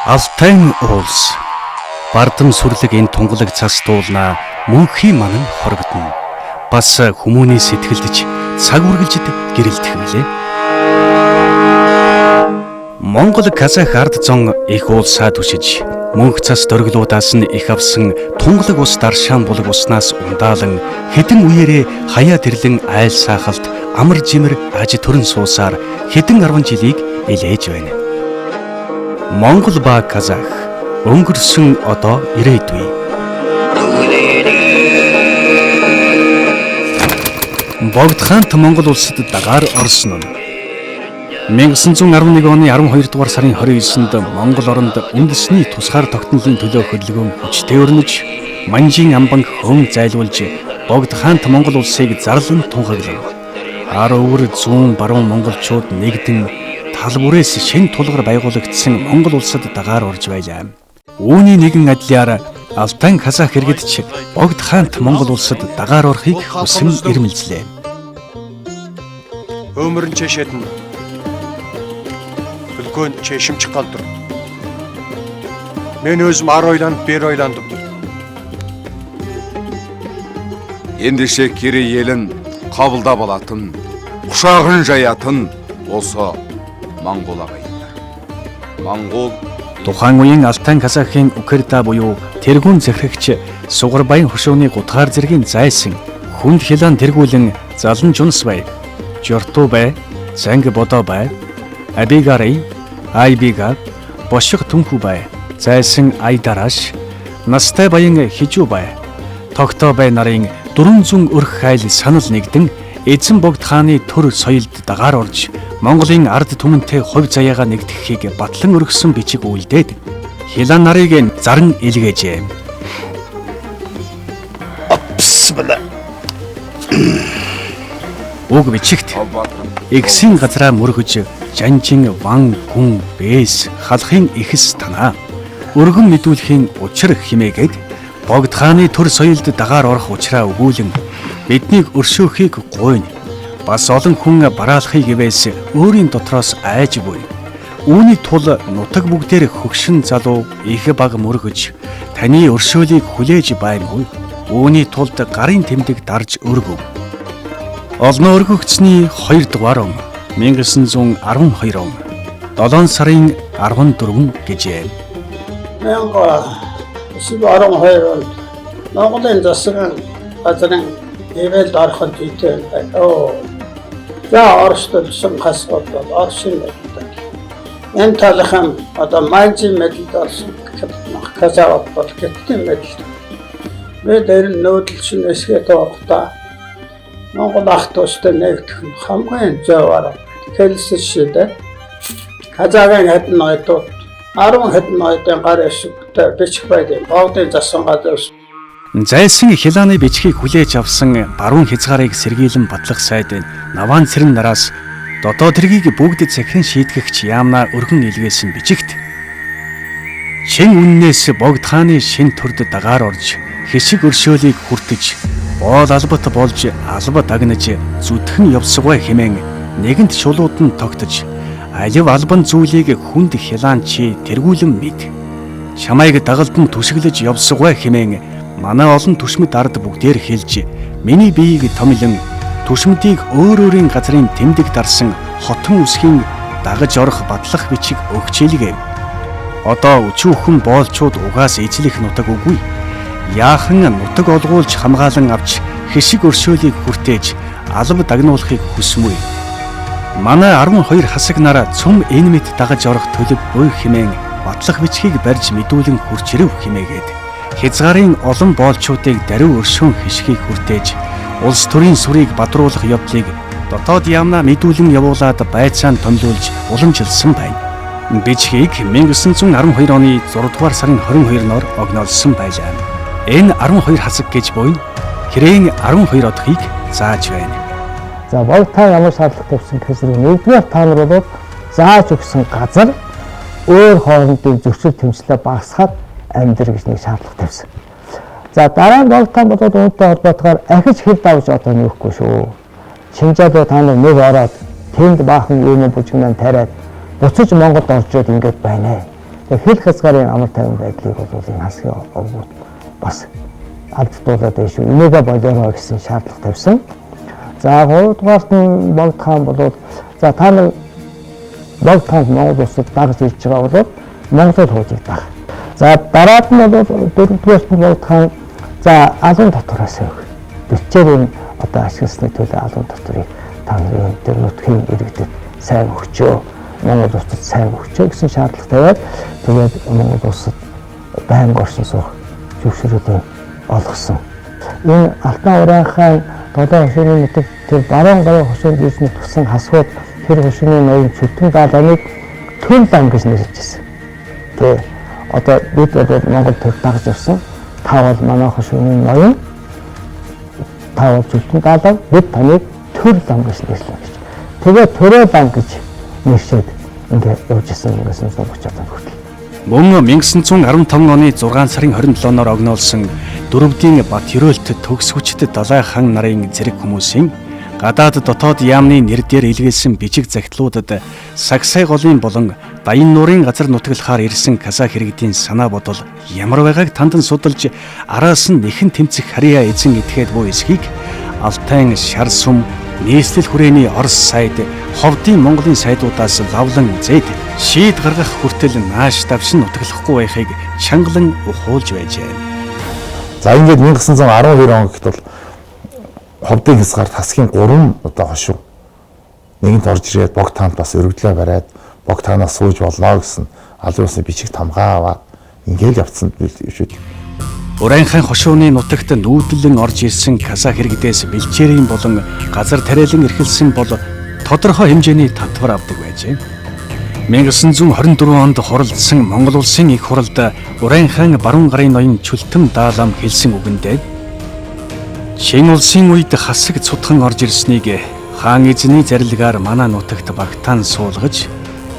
Алтайн уулс бардам сүрлэг энэ тунгалаг цас дуулнаа мөнхийн манан хорогдоно. Бас хүмүүний сэтгэлдж цаг үргэлжид гэрэлтэх билээ. Монгол Казах ард зон их уулсаа түшиж, мөнх цас дөрглуудаас нь их авсан тунгалаг ус даршаан булаг уснаас ундаалан хэдэн үеэрээ хаяа тэрлэн айл саахалт амар жимэр аж төрөн суусаар хэдэн арван жилийг элээж байна. Монгол ба Казах өнгөрсөн одоо ирээдүй. Богд хаант Монгол улсад дагаар орсон нь 1911 оны 12 дугаар сарын 29-нд Монгол оронд үндэсний тусгаар тогтнолын төлөө хөдөлгөөн хүчтэй өрнөж, Манжийн амбанг хөөн зайлуулж, Богд хаант Монгол улсыг зарлан тунхаглав. Ар өвөр зүүн баруун монголчууд нэгдэн тал бүрээс шинэ тулгар байгуулагдсан Монгол улсад дагаар орж байлаа. Үүний нэгэн адилаар Алтан Казах иргэдч Богд хаант Монгол улсад дагаар орохыг хүсэн ирмэлзлээ. Өмөрн чешедін үлкен шешім шыққалы тұр. Мен өзім ары ойланып, бері ойландым. Ендеше Керей елін қабылдап алатын, құшағын жаятын осы моңғол ағайындар. Моңғол Тухайн үеийн Алтан Казахын Үкэрда буюу тэргүүн захирагч Сугарбаян хошууны гутгаар зэргийн зайсан хүнд хилан тэргүүлэн Залан Жунсбай, Жортуу бай, Занг Бодоо бай, Абигарай, Айбига, Бошиг Түнхүү бай, зайсан Айдараш, Настай баян Хижүү бай, Тогтоо бай нарын 400 өрх хайл санал нэгдэн эзэн Богд хааны төр соёлд дагаар орж Монголын ард түмэнтэй хувь заяагаа нэгтгэхийг батлан өргөсөн бичиг үлдээд хилан нарыг заран илгээжээ. Уг бичигт Эгсийн газраа мөргөж Жанжин ван гүн бэс халахын ихэс танаа өргөн мэдүүлэхийн учир химээгээд Богд хааны төр соёлд дагаар орох учраа өгүүлэн биднийг өршөөхийг гуйна. Бас олон хүн бараалахыг ивээс өөрийн дотроос айж буй. Үүний тул нутаг бүгдээр хөгшин залуу их баг мөргөж таны өршөөлийг хүлээж баймгүй. Үүний тулд гарын тэмдэг дарж өргөв. Олон өргөгдсөний 2 дугаар он 1912 он 7 сарын 14 гэжээ. 1912 онд Монголын засгийн газрын хэвэлд ороход зүйтэй байна. За Оросд төлсөн хасгууд бол Оросын мэддэг. Энэ талынхан одоо Манжийн мэдэлд орсон Казахууд бол Хятадын мэдэлд. Бид ер нь нүүдэлчин эсгээд орохдоо Монгол ах дүүстэй нэгдэх нь хамгийн зөв арга. Хэлсэн шийдээ. Казахын хэдэн ноёдууд 10 хэдэн ноёдын гар эсвэгтэй бичих байдаг. Богдын засан газар Зайсан хилааны бичгийг хүлээж авсан баруун хязгаарыг сэргийлэн батлах сайд Наваан цэрэн нараас дотоод хэргийг бүгд захиран шийтгэгч яамнаа өргөн илгээсэн бичигт чин үннээс Богд хааны шин төрд дагаар орж хишиг өршөөлийг хүртэж боол албат болж алба дагнаж зүтгэн явсгой хэмээн нэгэнт шулууд нь тогтож алив албан зүйлийг хүнд хилаан чи тэргүүлэн мэд. Чамайг дагалдан түшиглэж явсгой хэмээн манай олон түшмэд ард бүгдээр хэлж миний биеийг томилон түшмэдийг өөр өөрийн газрын тэмдэг дарсан хотон үсгийн дагаж орох батлах бичиг өгч илгээв. Одоо өчүүхэн боолчууд угаас эзлэх нутаг үгүй. Яахан нутаг олгуулж хамгаалан авч хишиг өршөөлийг хүртээж алба дагнуулахыг хүсмүй. Манай 12 хасаг нараа цөм энэ мэт дагаж орох төлөв буй хэмээн батлах бичгийг барьж мэдүүлэн хурч ирэв хэмээгээд хязгаарын олон боолчуудыг даруй өршөөн хишгийг хүртээж улс төрийн сүрийг бадруулах явдлыг дотоод яамнаа мэдүүлэн явуулаад байцаан томилуулж уламжилсан байна. Бичгийг 1912 оны 6 дугаар сарын 22-ноор огноолсон байлаа. Энэ 12 хасаг гэж буйна хэрээн 12 одохыг зааж байна. За Богд хаан ямар шаардлага тавьсан гэхээр нэгдүгээр та нар бол зааж өгсөн газар өөр хоорондын зөрчил тэмцлээ багасгаад амьдр гэж нэг шаардлага тавьсан. За дараа нь Богд хаан болоод үүнтэй холбоотойгоор ахиж хил давж одоо нөөхгүй шүү. Шинжаалуу та нар нэг ороод тэнд баахан юм бужигнаа тариад буцаж Монголд оржод ингэж байна. Тэгээ хил хязгаарын амар тайван байдлыг бол энэ хасгийн овгууд бас алддуулаад байна шүү. Энийгээ болоорой гэсэн шаардлага тавьсан. За гуравдугаарт нь Богд хаан бол за та нар Богд хаанд Монгол улсад дагаж ирж байгаа бол Монгол хуулийг даг. За дараад нь бол дөрөвдүгээрт нь Богд хаан за алуун татвараас өг. Бэлчээрийн одоо ашигласны төлөө алуун татварыг та нарын тэр нутгийн иргэдэд сайн өгчөө. Монгол улсад сайн өгчөө гэсэн шаардлага тавиад тэгээд Монгол улсад байнга оршин суух зөвшөөрлөө олгосон. Энэ Алтан Ураанхай долоо хошууны нутаг тэр баруун гарын хошуунд ирж нутгсан хасгууд тэр хошууны ноён Чүлтэн даалгааныг Төр лам гэж нэрлэж байсан. Тэ одоо бид бол Монгол төр дагаж явсан. Та бол манай хошууны ноён. Та бол Чүлтэн даалга, бид таныг Төр лам гэж нэрлэнэ гэж. Тэгээ Төрөө лам гэж нэршээд ингээд явж исэн 1930 он хүртэл. Мөн 1915 оны 6 сарын 27-оор огноолсон дөрөвдийн Бат Ерөөлт төгс хүчит далай хан нарын зэрэг хүмүүсийн гадаад дотоод яамны нэр дээр илгээсэн бичиг загтлуудад Сагсай голын болон Баян нуурын газар нутаглахаар ирсэн казах иргэдийн санаа бодол ямар байгааг тандан судалж араас нь нэхэн тэмцэх харьяа эзэн этгээд буй эсхийг Алтайн шар сүм нийслэл хүрээний Орос сайд ховдын Монголын сайдуудаас лавлан үзээд шийд гаргах хүртэл нааш давшин нутаглахгүй байхыг чангалан ухуулж байжээ. За ингээд 1912 он гэхэд бол ховдын хязгаарт хасгийн 3 одоо хошуу нэгэнт орж ирээд Богд хаанд бас өргөдлөө бариад Богд хаанаас сууж болно гэсэн албан ёсны бичиг тамгаа аваад ингээл явцсан шүү дээ. Ураанхайн хошууны нутагт нүүдлэн орж ирсэн казах иргэдээс бэлчээрийн болон газар тариалан эрхэлсэн бол тодорхой хэмжээний татвар авдаг байжээ. 1924 онд хуралдсан Монгол улсын их хуралд Ураанхайн баруун гарын ноён Чүлтэн даалам хэлсэн үгэндээ Чин улсын үед хасаг цутхан орж ирснийг хаан эзний зарилгаар манай нутагт багтаан суулгаж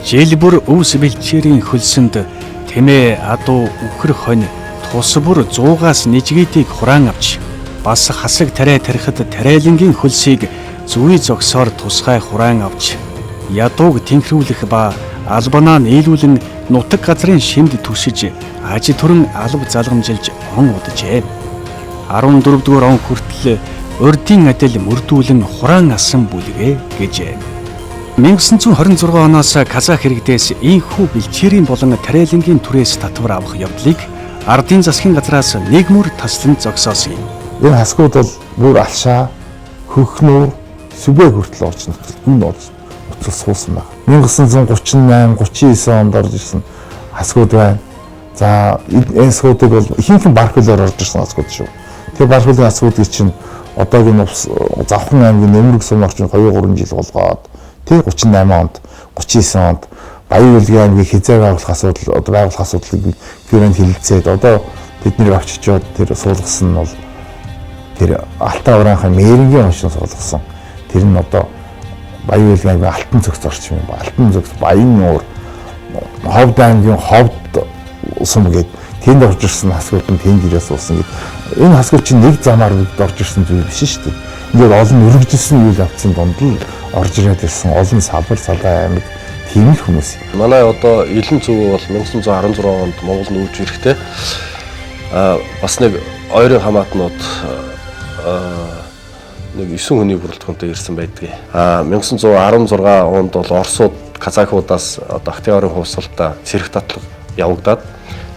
жил бүр өвс бэлчээрийн хөлсөнд тэмээ адуу үхэр хонь тус бүр 100-аас нэжгээдийг хураан авч бас хасаг тариа тарихад тариалангийн хөлсийг зүй зогсоор тусгай хураан авч ядууг тэнхрүүлэх ба албанаа нийлүүлэн нутаг газрын шимд түшиж аж төрөн алба залгамжилж он уджээ. 14 дугаар он хүртэл урдын адил мөрдүүлэн хураан асан бүлгээ гэжээ. 1926 оноос казах иргэдээс ийхүү бэлчээрийн болон тариалангийн түрээс татвар авах явдлыг ардын засгийн газраас нэг мөр таслан зогсоосон юм. Энэ хасгууд бол бүр алшаа, хөхнүүр, сүбэ хүртэл орж нутагт нь орж нутаг суусан байна. 1938, 39 онд орж ирсэн хасгууд байна. За энэ хасгуудыг бол ихэнх нь бархуулаар орж ирсэн хасгууд шүү. Тэр бархуулын хасгуудыг чинь одоогийн Завхан аймгийн Нэмрэг сум орчин 2 3 жил болгоод тэр 38 онд 39 онд Баян-Үлгийн аймгийг хязгаар байгуулах асуудал одоо байгуулах асуудлыг гэрээнд хилэлцээд одоо тэднийг авч очиод тэр суулгасан нь бол тэр Алтан Ураанхай Мэрэнгийн хошин суулгасан. Тэр нь одоо Баян-Үлгийн аймгийн Алтан цогц орчин юм ба. Алтан цогц Баян нуур Ховд аймгийн Ховд сум гээд тэнд орж ирсэн хасгууд нь тэнд ирээ суусан гээд энэ хасгууд чинь нэг замаар бүгд орж ирсэн зүйл биш шүү дээ. Ингээд олон өргөжлсөн үйл явцын дунд л орж ирээд ирсэн олон салбар салаа аймаг тийм л хүмүүс. Манай одоо Илэн зөв бол 1916 онд Монгол нүүж ирэхдээ бас нэг ойрын хамаатнууд нэг 9 хүний бүрэлдэхүүнтэй ирсэн байдгийг. 1916 онд бол Оросууд казахуудаас одоо Октябрийн хувьсгалдаа сэрэх татлага явагдаад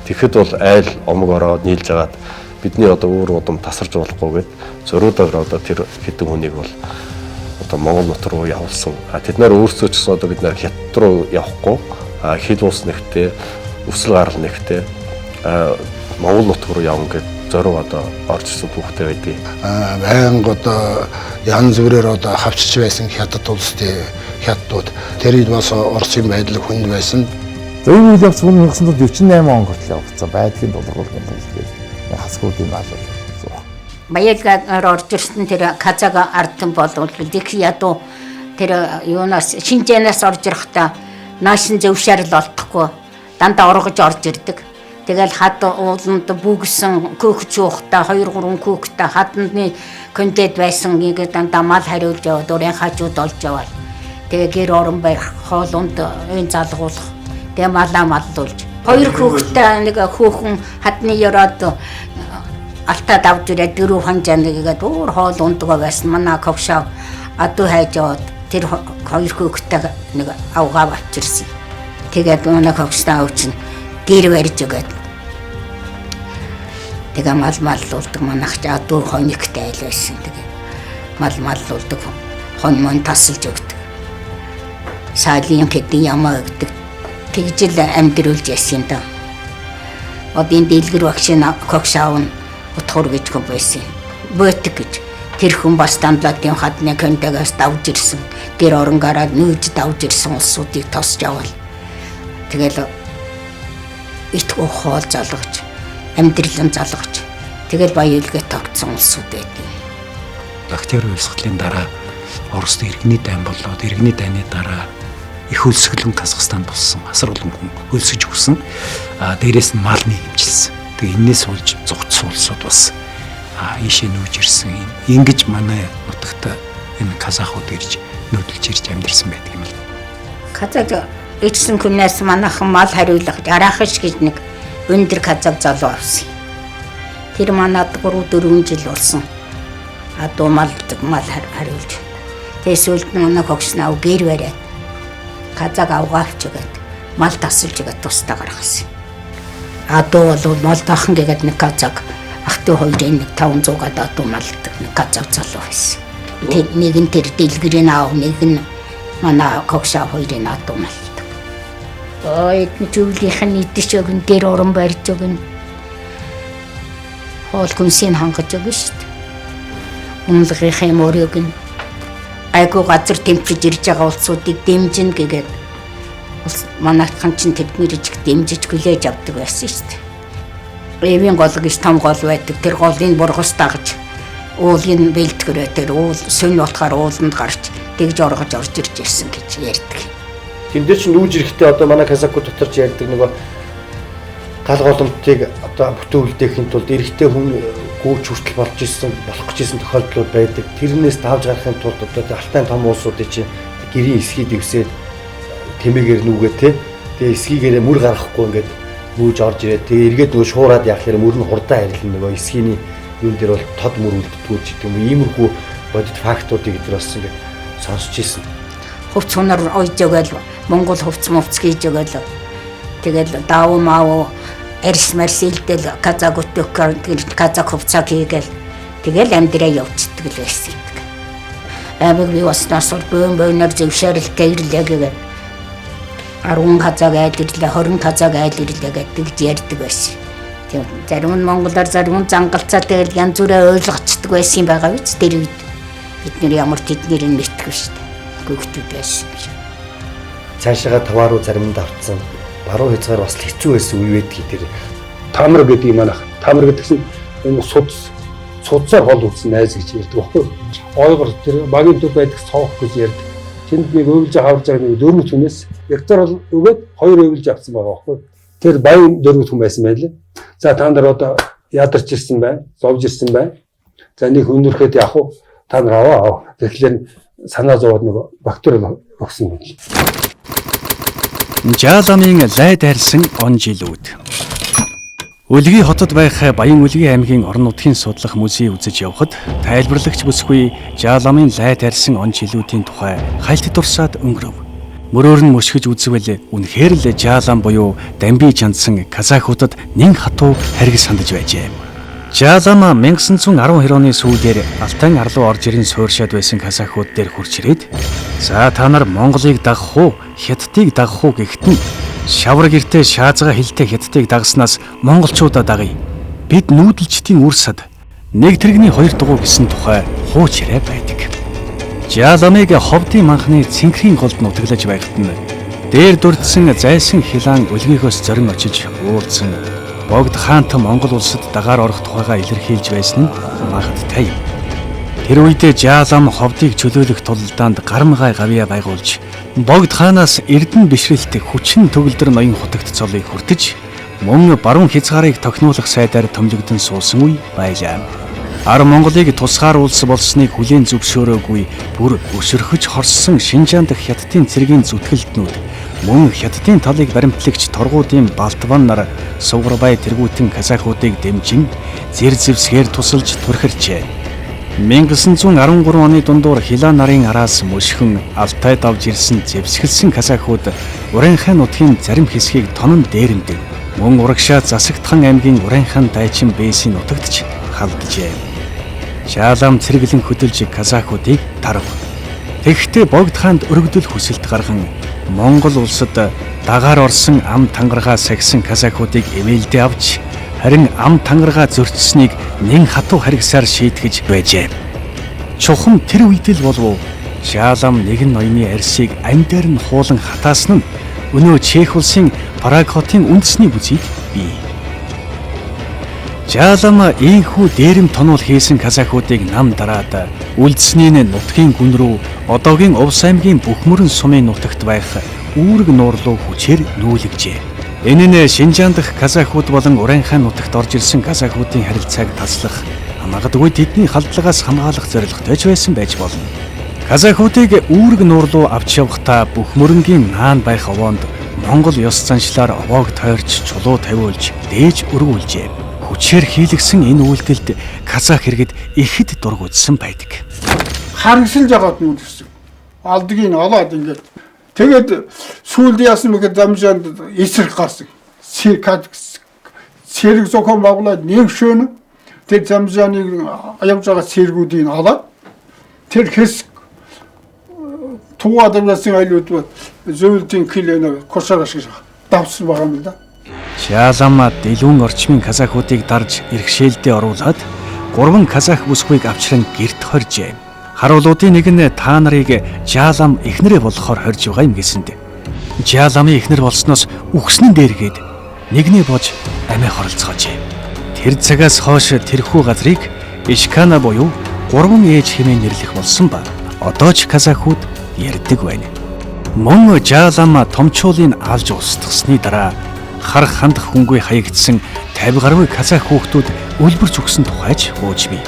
тэгэхэд бол айл омог ороод нийлж агаад бидний одоо өөр удам тасарч болохгүй гэд зориудаар одоо тэр хэдэн хүнийг бол одоо Монгол нут руу явуулсан. Тэд нар өөрсдөө ч гэсэн одоо бид нар хятад руу явахгүй хил улс нэгтээ, өсөл гарал нэгтээ Монгол нутг руу явна гэд зориу одоо орж ирсэн түүхтэй байдгийг. Байнга одоо янз бүрээр одоо хавчж байсан хятад улстай хятадууд тэр үед бас Оросын байдал хүнд байсан. За энэ үйл явц 1948 он хүртэл явагдсан. Байдгийн дулгуул гэж хасгуудын наашаал. Баялгаар орж ирсэн тэр казак ардсан болвол их ядуу тэр юунаас Шинжээнээс орж ирэхдээ наашин зөвшөөрөл олдохгүй дандаа оргож орж ирдэг. Тэгэл хад ууланд бүгсэн көөх чуухта 2 3 көөхтэй хадны контент байсан ингээд дандаа мал хариулж яваад урын хажууд олж яваад тэгээ гэр орон барих хоолунд энэ залгуулах тэгээ малаа маллуулж Хоёр хүүхэдтэй нэг хүүхэн хадны ёроод алтаа давж ирээд дөрөв ханжаа нэгээд өөр хоол ундгаа байсан. Манай ковшаа адуу хайж яваад тэр хоёр хүүхэдтэй нэг авгаа авчирсан. Тэгээд манай ковшаа авчин гэр барьж өгөөд. Тэгээ мал маллуулдаг манайх ч адуу хонигтай айл байсан. Тэгээ мал маллуулдаг хон мон тасалж өгдөг. Саалын хэдэн ямаа өгдөг. Тэгж л амьдруулж яасан юм да. Одоо энэ дэлгэр багшийн когшаав нь утгуур гэж хүн байсан. Бөтг гэж. Тэр хүн бас дандаа тийм хадны кондагаас давж ирсэн. Гэр оронгаараа нүүж давж ирсэн улсуудыг тосч явал. Тэгэл итгэв хоол залгаж, амьдралын залгаж, тэгэл баялгаа тогтсон улсууд байдаг. Октябрь хувьсгалын дараа Оросд иргэний дайн болоод иргэний дайны дараа их хөлсгөлэн Казахстанд болсон. Асар олон хүн хөлсөж өгсөн. А дээрээс нь мал нийгэмжилсэн. Тэгээ энээс болж зугтсан улсууд бас ийшээ нүүж ирсэн. Ингэж манай нутагт энэ казахууд ирж нүүдэлж ирж амьдарсан байдаг юм л. Казах ирсэн хүнээс манайхан мал хариулах арахш гэж нэг өндөр казах залуу авсан. Тэр манад 3-4 жил болсон. Адуу мал хариулж. Тэгээ сүүлд нь манай хогшнаа гэр бариад казак авгаавч өгөөд мал тасалж өгөөд тусдаа гаргасан. Адуу бол мал тахан гэгээд нэг казак ах トゥ хоёрын нэг 500 гад адуу малдаг нэг казак залуу байсан. Тэр нэг нь тэр дэлгэрийн аав, нэг нь манай когшаа хоёрын адуу малдаг. Ой, зүйлийнх нь идэж өгнө, гэр орон барьж өгнө. Хоол хүнсийг хангаж өгнө шүү дээ. Үнэлгийнхээ мөр өгнө. Айгуу газар тэмцэж ирж байгаа улсуудыг дэмжинэ гэгээд манайхан чинь тэднэр ижиг дэмжиж хүлээж авдаг байсан шүү дээ. Эвийн гол гэж том гол байдаг. Тэр голыг бургас дагаж уулын бэлтгэрээ тэр уул сонь болохоор ууланд гарч тэгж оргож орж ирж ирсэн гэж ярьдаг. Тэн дээр чинь нүүж ирэхдээ одоо манай казакууд дотор ч ярьдаг нөгөө гал голомтыг одоо бүтэн үлдээхийн тулд эрэгтэй хүн гүйч хүртэл болж исэн болох гэж исэн тохиолдлууд байдаг. Тэрнээс давж гарахын тулд одоо алтайн том улсуудын чинь гэрийн эсхийг дэвсээд тэмээгээр нүгэ те. Тэгээ эсхийгээрээ мөр гаргахгүй ингээд нүүж орж ирээд тэгээ эргээд нөгөө шуураад яхахлаар мөр нь хурдан арилна нөгөө эсхийний юун дээр бол тод мөр үлддэггүй ч гэдэг юм уу. Иймэрхүү бодит фактуудыг эдгээр бас ингээд сонсч ирсэн. Хувц хунар ойж өгөөл Монгол хувц мувц хийж өгөөл. Тэгэл даав маав арьс марс илдэл казак өтөх казак хувцаа хийгээл тэгэл амьдраа явцдаг л байсан юм. Аймаг би баснаас бөөн бөөнөр зөвшөөрөлтэй ирлээ гэгээд 10 казак айл ирлээ, 20 казак айл ирлээ гэдэг ярьдаг байсан. Тийм зарим нь монголоор зарим нь зангалцаа тэгэл янз бүрээ ойлгоцдог байсан юм байгаа биз тэр үед. Бид нэр ямар тэднэр нь мэдгүй шүү дээ. Гөгтүүд байсан юм шиг. Цаашаага таваар руу зарим нь давтсан. Баруун хязгаар бас хэцүү байсан үе байдгийг тэр. Тамар гэдэг юм манайх. Тамар гэдэг чинь энэ судсаар хол үлдсэн найз гэж ярьдаг байхгүй юу? Ойгор тэр багийн төв байдаг цоох гэж ярьдаг. Тэнд нэг өвлж хаварж байгаа нэг дөрөв хүнээс гектар бол өгөөд хоёр өвлж авсан байгаа байхгүй юу? Тэр баян дөрөв хүн байсан байлээ. За та нар одоо ядарч ирсэн байна, зовж ирсэн байна. За нэг өнөрхэд яах вэ? Та нар аваа. Тэгэхээр санаа зовоод нэг бактери өгсөн юм. Жааламын лай дайрсан он жилүүд. Үлгий хотод байх Баян-Үлгий аймгийн орон нутгийн судлах музей үзэж явхад тайлбарлагч бүсгүй Жааламын лай дайрсан он жилүүдийн тухай хальт дурсаад өнгөрөв. Мөрөөр нь мөшгөж үзвэл үнэхээр л Жаалам буюу дамби чандсан казахуудад нэн хатуу хариг сандаж байжээ. Жаалам 1912 оны сүүлээр Алтан арлуу орж ирэн сууршаад байсан казахууд дээр хурж ирээд за та нар Монголыг дагах уу, Хятадыг дагах уу гэхэд нь шавар гэртээ шаазга хилтэй Хятадыг дагснаас монголчуудаа дагая. Бид нүүдэлчдийн үр сад нэг тэрэгний хоёр дугуй гэсэн тухай хууч яриа байдаг. Жааламыг ховдын манхны цэнхрийн голд нутаглаж байхад нь дээр дурдсан зайсан хилаан үлгийнхөөс зорин очиж уулзсан Богд хаант Монгол улсад дагаар орох тухайгаа илэрхийлж байсан нь магадтай юм. Тэр үедээ Жаалам ховдыг чөлөөлөх тулалдаанд гарамгай гавьяа байгуулж Богд хаанаас эрдэнэ бишрэлт хүчин төгөлдөр ноён хутагт цолыг хүртэж мөн баруун хязгаарыг тохируулах сайдаар томилогдсон суусан үе байлаа. Ар Монголыг тусгаар улс болсныг хүлээн зөвшөөрөөгүй бүр өшөрхөж хорссон Шинжаан дахь Хятадын цэргийн зүтгэлтнүүд Мөн Хятадын талыг баримтлагч торгуудын Балтван нар Сувгарбай тэргүүтэн казахуудыг дэмжин зэр зэвсгээр тусалж түрхэрчээ. 1913 оны дундуур Хилан нарын араас мөшгөн Алтайд авж ирсэн зэвсгэлсэн казахууд Урянхай нутгийн зарим хэсгийг тонон дээрэмдэв. Мөн урагшаа Засагтхан аймгийн Урянхан дайчин бээсийн нутагт ч халджээ. Шаалам цэргэлэн хөдөлж казахуудыг тарав. Тэгэхдээ Богд хаанд өргөдөл хүсэлт гарган Монгол улсад дагаар орсон ам тангаргаа сахисан казахуудыг эмээлдээ авч харин ам тангаргаа зөрчсөнийг нэн хатуу харгисаар шийтгэж байжээ. Чухам тэр үед л болов Шаалам нэгэн ноёны арьсыг ам дээр нь хуулан хатаасан нь өнөө Чех улсын Праг хотын үндэсний музейд бий. Жаалам ийхүү дээрэм тонуул хийсэн казахуудыг нам дараад үлдсэний нь нутгийн гүн рүү одоогийн Увс аймгийн Бүхмөрөн сумын нутагт байх үүрэг нуурлуу хүчээр нүүлгжээ. Энэ нь Шинжаан дахь казахууд болон Урянхай нутагт орж ирсэн казахуудын харилцааг таслах, магадгүй тэдний халдлагаас хамгаалах зорилготой ч байсан байж болно. Казахуудыг үүрэг нуурлуу авч явахдаа Бүхмөрөнгийн наан байх овоонд Монгол ёс заншлаар овоог тойрч чулуу тавиулж дээж өргүүлжээ. Хүчээр хийлгсэн энэ үйлдэлд казах иргэд ихэд дургуутсан байдаг. Харамсал жагаад нүдсэн. Алдгийг олоод ингээд тэгээд сүүлд яасан бэ гэхэд замжаанд эсрэг гарсан. Цэрэг зохион байгуулад нэг шөнө тэр замжааныг явж байгаа цэргүүдийг олоод тэр хэсэг тугаад явсан айлууд зөвлөдийн килэнэ кошараш гэж давсан байгаа юм л да. Шаалам дэлгүүн орчмын казахуудыг дарж иргэшээлдээ оруулаад 3 казах бүсгүйг авчран гэрт хоржээ. Харуулуудын нэг нь та нарыг Жаалам эхнэрээ болохоор хорж байгаа юм гэсэнд. Жааламын эхнэр болсноос үхсэн нь дээргээд нэгнээ бож амиа хоролцоожээ. Тэр цагаас хойш тэрхүү газрыг Ишкана буюу 3 ээж хэмээн нэрлэх болсон ба одоо ч казахууд ярьдаг байна. Мөн Жаалам томчуулыг алж устгасны дараа харах хандах хүнгүй хаягдсан 50 гаруй казах хүүхдүүд өлбөрч өгсөн тухайч хууж бий.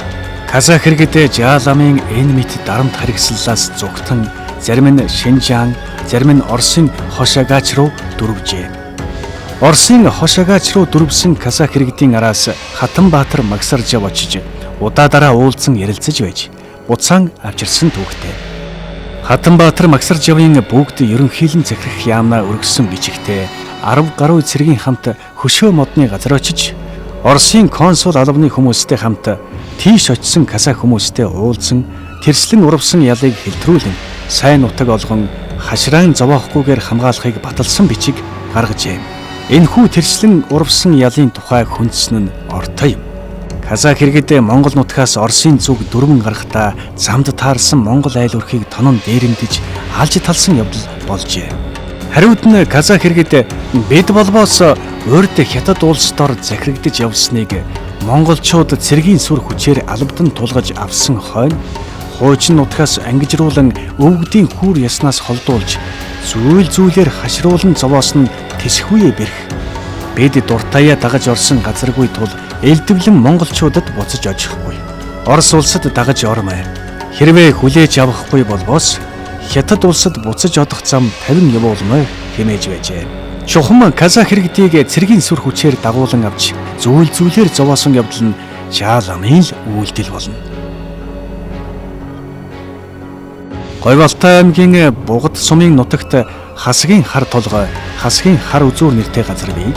Казах иргэд Жааламын энэ мэт дарамт харгислалаас зүгтэн зарим нь Шинжаан, зарим нь Оросын Хошагач руу дүрвжээ. Оросын Хошагач руу дүрвсэн казах иргэдийн араас Хатанбаатар Магсаржав очиж удаа дараа уулзсан ярилцаж байж буцаан авчирсан түүхтэй. Хатанбаатар Магсаржавын бүгд ерөнхийлөн захирах яамнаа өргөссөн бичигтээ 10 гаруй цэргийн хамт хөшөө модны газар очиж Оросын консул албаны хүмүүстэй хамт тийш очисон казах хүмүүстэй уулзсан тэрслэн урвсан ялыг хэлтрүүлэн сайн нутаг олгон хашраан зовоохгүйгээр хамгаалахыг баталсан бичиг гаргажээ. Энэхүү тэрслэн урвсан ялын тухай хүндсэн нь ортой юм. Казах иргэд Монгол нутгаас Оросын зүг дөрвөн гарахдаа замд таарсан Монгол айл өрхийг тонон дээрэмдэж алж талсан явдал болжээ. Хариуд нь казах иргэд бид болбоос урд Хятад улс дор захирагдаж явсныг монголчууд цэргийн сүр хүчээр албадан тулгаж авсан хойно хуучин нутгаас ангижруулан өвгдийн хүүр яснаас холдуулж зүйл зүйлээр хашруулан зовоосон тэсхүүе бэрх. Бид дуртаяа дагаж орсон газаргүй тул элдвлэн монголчуудад буцаж очихгүй. Орос улсад дагаж ормоо. Хэрвээ хүлээж авахгүй болбоос Хятад улсад буцаж одох зам 50 явуулмаа хэмээж байжээ. Чухам казах иргэдийг цэргийн сүр хүчээр дагуулan авч зүйл зүйлээр зовоосон явдал нь Жааламын л үйлдэл болно. Гойволтой аймгийн Бугад сумын нутагт хасгийн хар толгой, хасгийн хар үзүүр нэртэй газар бий.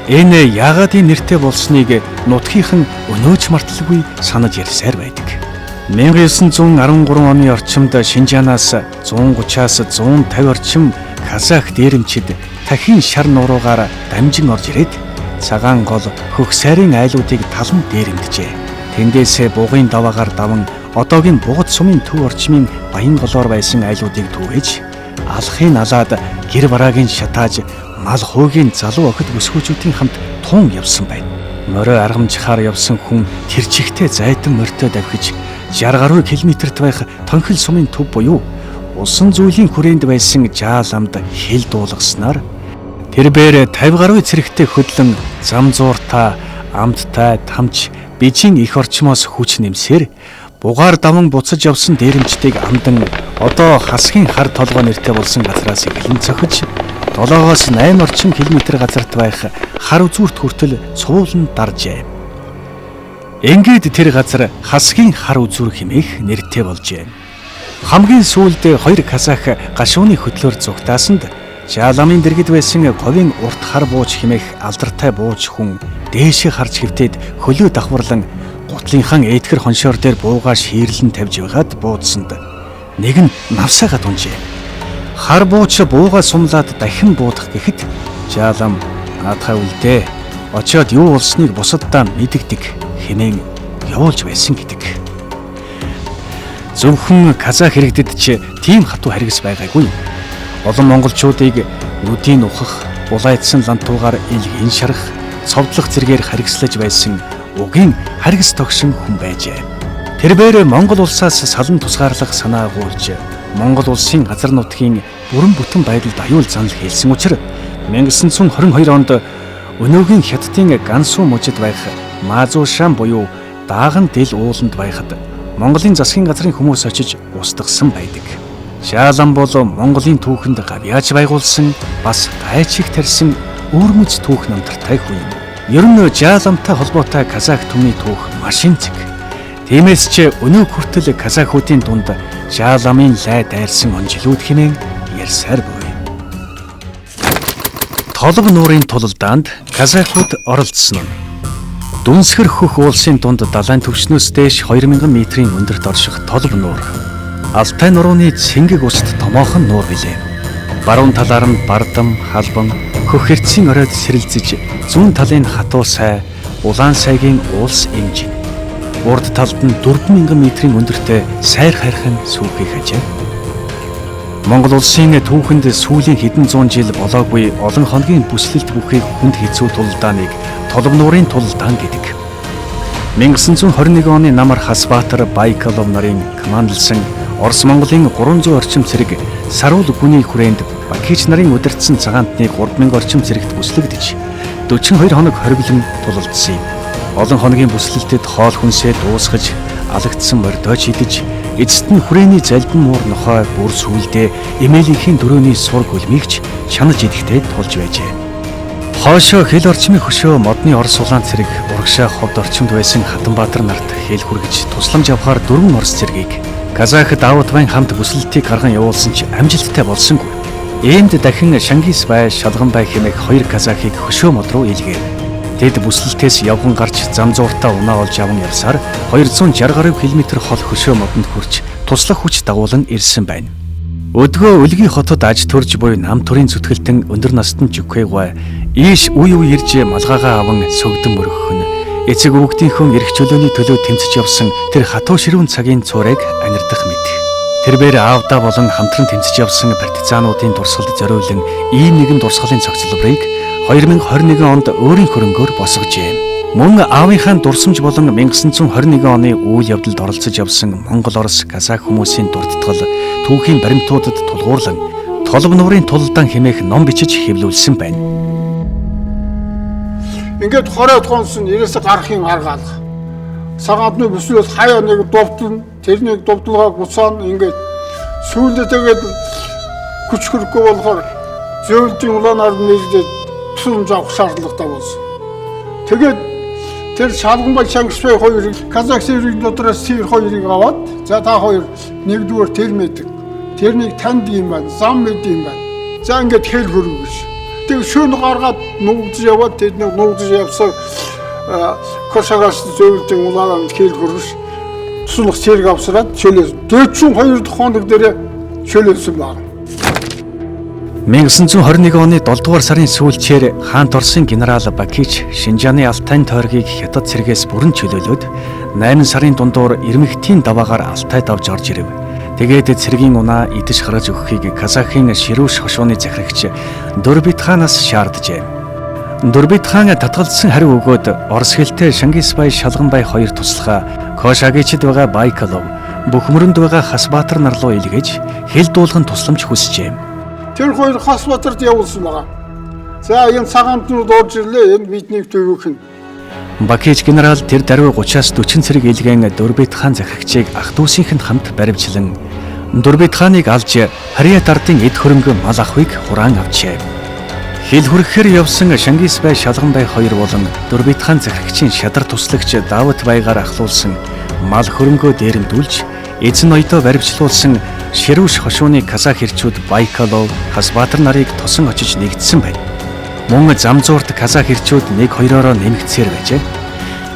Энэ яагаад ийм нэртэй болсныг нутгийнхан өнөөч марталгүй санаж ярьсаар байдаг. 1913 оны орчимд Шинжаанаас 130-аас 150 орчим казах дээрэмчид тахин шар нуруугаар дамжин орж ирээд цагаан гол хөх сайрын айлуудыг талан дээрэмджээ. Тэндээсээ бугын даваагаар даван одоогийн Бугад сумын төв орчмын баян голоор байсан айлуудыг түгээж алхын алаад гэр бараагийн шатааж мал хуугийн залуу охид бүсгүүчүүдийн хамт тун явсан байна. Морио аргамжихаар явсан хүн тэр чигтээ зайдан морьтой давхиж 60 гаруй километрт байх Тонхил сумын төв буюу усан зүйлийн хүрээнд байсан Жааламд хил дуулгаснаар тэр бээр 50 гаруй цэрэгтэй хөдлөн зам зууртаа амттай тамч бижин их орчмоос хүч нэмсээр бугаар даван буцаж явсан дээрэмчдийг амдан одоо хасгийн хар толгой нэртэй болсон газраас эхлэн цохиж 7-оос 8 орчим километр газарт байх хар үзүүрт хүртэл цуулан даржээ. Ингээд тэр газар хасгийн хар үзүүр хэмээх нэртэй болжээ. Хамгийн сүүлд хоёр казах гашууны хөдлөөр зугтаасанд Жааламын дэргэд байсан говийн урт хар бууж хэмээх алдартай бууж хүн дээшээ харж хэвтээд хөлөө давхарлан гутлынхаа ээтгэр хоншоор дээр буугаа шийрлэн тавьж байгаад буудсанд нэг нь навсаага тунжээ. Хар бууч буугаа сумлаад дахин буудах гэхэд Жаалам наадхаа үлдээ. Очоод юу болсныг бусаддаа мэдэгдэг хэмээн явуулж байсан гэдэг. Зөвхөн казах иргэдэд ч тийм хатуу харгас байгаагүй. Олон монголчуудыг нүдийн ухах, булаацсан лантуугаар илгийн шарах, цовдлох зэргээр харгислаж байсан угийн харгас тогшин хүн байжээ. Тэрбээр Монгол улсаас салан тусгаарлах санаа агуулж Монгол улсын газар нутгийн бүрэн бүтэн байдалд аюул занал хийлсэн учраас 1922 онд өнөөгийн Хятадын Гансу мужид байх Маазуушан буюу Дааган дэл ууланд байхад Монголын засгийн газрын хүмүүс очиж устгасан байдаг. Шаалан бол Монголын түүхэнд гавьяач байгуулсан бас гайчиг тарьсан өвөрмөц түүх намтартай хүн юм. Ер нь Жааламтай холбоотой казах түмний түүх маш эмзэг. Тиймээс ч өнөө хүртэл казахуудын дунд Жааламын лай дайрсан он жилүүд хэмээн ярьсаар буй. Толб нуурын тулалдаанд казахууд оролцсон нь. Дүнсгэр хөх уулсын дунд далайн түвшнөөс дээш 2000 метрийн өндөрт орших Толб нуур. Алтай нурууны цэнгэг уст томоохон нуур билээ. Баруун талаар нь Бардам, Халбан, хөх хэрцийн оройд сэрэлзэж зүүн талын хатуу сай, улаан сайгийн уулс имжин. Урд талд нь 4000 метрийн өндөртэй сайр хайрхан сүүхийг хажээ. Монгол улсын түүхэнд сүүлийн хэдэн зуун жил болоогүй олон хоногийн бүслэлт бүхий хүнд хэцүү тулалдааныг Толб нуурын тулалдаан гэдэг. 1921 оны намар Хасбаатар Байкалов нарын командалсан Орос Монголын 300 орчим цэрэг саруул гүний хүрээнд Бакич нарын удирдсан цагаантны 3000 орчим цэрэгт бүслэгдэж 42 хоног хориглон тулалдсан юм. Олон хоногийн бүслэлтэд хоол хүнсээ дуусгаж, алагдсан мордойч идэж, эцэст нь хүрээний залбин муур нохой бүр сүүлдээ эмээлийнхийн дөрөөний сур гөлмийгч чанаж идэхтэй тулж байжээ. Хоошоо хэл орчмын хөшөө модны Орос улаан цэрэг урагшаа ховд орчимд байсан Хатанбаатар нарт хэл хүргэж тусламж авахар дөрвөн Орос цэргийг Казах Даавудбайн хамт бүслэлтийг гарган явуулсан ч амжилттай болсонгүй. Иймд дахин Шангис бай, Шалган бай хэмээх хоёр казахыг хөшөө мод руу илгээв. Тэд бүслэлтээс явган гарч зам зууртаа унаа олж аван явсаар 260 гаруй километр хол хөшөө модонд хүрч туслах хүч дагуулan ирсэн байна. Өдгөө Өлгийн хотод аж төрж буй нам төрийн зүтгэлтэн өндөр настан Жүкэйгой ийш үе үе ирж малгайгаа аван сөгдөн мөргөх нь эцэг өвгдийнхөө эрх чөлөөний төлөө тэмцэж явсан тэр хатуу ширүүн цагийн цуурыг анирдах мэт. Тэрбээр аавдаа болон хамтран тэмцэж явсан партизануудын дурсгалд зориулан ийм нэгэн дурсгалын цогцлборыг 2021 онд өөрийн хөрөнгөөр босгожээ. Мөн аавынхаа дурсамж болон 1921 оны үйл явдалд оролцож явсан Монгол, Орос, Казах хүмүүсийн дурдтгал түүхийн баримтуудад тулгуурлан Толб нуурын тулалдаан хэмээх ном бичиж хэвлүүлсэн байна. Ингээд 20 хонсон ерөөсө гарахын арга алга. Цагаатны бүслээс хаяа нэг дувтан, тэрнийг дувдалгааг буцаана ингээд сүүлдээ тэгээд хүч хөрөхгүй болохоор зөөлдийн улаанаар нэрдээ тусламж авах шаардлагатай болсон. Тэгээд тэр Шалганбай Шангисбай хоёрыг Казах цэргийн дотроос тэр хоёрыг аваад за та хоёр нэгдүгээр тэр мэддэг. Тэрнийг танд юм байна, зам мэд юм байна. За ингээд хэл хөрөв гэж. Тэг шөнө гаргаад нуугдж яваад тэдний нуугдж явсан Кошагаас зөөлдийн улаанаар хэл хөрөв. Туслах цэрэг авсраад чөлөөс 42 дахь хоног дээр чөлөөсөн байна. 1921 оны 7 дугаар сарын сүүлчээр хаант Оросын генерал Бакич Шинжааны Алтайн тойргийг хятад цэргээс бүрэн чөлөөлөөд 8 сарын дундуур Ирмэгтийн даваагаар Алтайд авч орж ирэв. Тэгээд цэргийн унаа идэж хараж өгөхийг Казахын Ширүүш хошууны захирагч Дөрбит хаанаас шаарджээ. Дөрбит хаан татгалзсан хариу өгөөд Орос хэлтэй Шангисбай, Шалганбай хоёр туслахаа Кошагичд байгаа Байкалов, бүх мөрөнд байгаа Хасбаатар нар руу илгээж хэл дуулган тусламж хүсжээ. Тэр хоёр Хасбаатарт явуулсан байгаа. За энэ цагаантнууд орж ирлээ. Энэ биднийг төвөх нь. Бакич генерал тэр даруй 30-аас 40 цэрэг илгээн Дөрбит хаан захирагчийг ах дүүсийнхэнд хамт баривчлан Дөрбит хааныг алж Харьяат ардын эд хөрөнгө мал ахуйг хураан авчээ. Хил хүрэхээр явсан Шангис бай, Шалган бай хоёр болон Дөрбит хаан захирагчийн шадар туслагч Давыт байгаар ахлуулсан мал хөрөнгөө дээрэмдүүлж эзэн ноёдоо баривчлуулсан Ширүүш хошууны казах ирчүүд Байкалов, Хасбаатар нарыг тосон очиж нэгдсэн байна. Мөн замзуурт казах ирчүүд нэг хоёроороо нэмэгдсээр байжээ.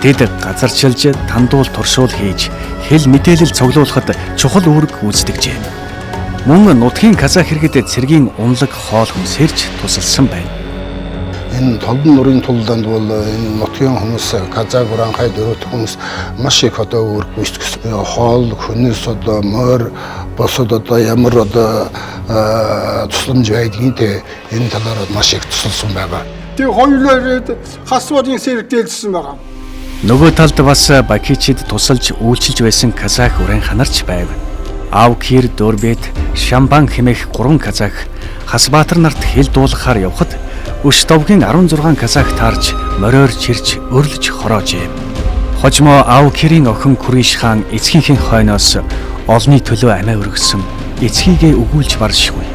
Тэд газарчилж, тандуул туршуул хийж, хэл мэдээлэл цуглуулахад чухал үүрэг гүйцэтгэжээ. Мөн нутгийн казах иргэд цэргийн унлаг хоол хүнсээрч тусалсан байна. Энэ Толбон нуурын тулдаанд бол энэ нутгийн хүмүүс, казак, уранхай, дөрөвт хүмүүс маш их одоо үүрэг гүйцэтгэсэн. Хоол, хүнс, одоо морь, бусад одоо ямар одоо тусламж байдгийг те энэ талаар маш их тусалсан байгаа. Тэгээ хоёулаа ирээд Хасбаатын сэрэг дээлжсэн байгаа. Нөгөө талд бас Бакичид тусалж үйлчилж байсан казах уран ханарч байв. Авкир, Дөрбет, Шамбан хэмээх 3 казах Хасбаатар нарт хил дуулгахаар явхад Өш довгийн 16 казах таарч мориор чирч өрлөж хороожээ. Хожимо Авкирийн охин Күриш хаан эцгийнхээ хойноос олны төлөө амиа өргөсөн эцгийгээ өгүүлж баршгүй.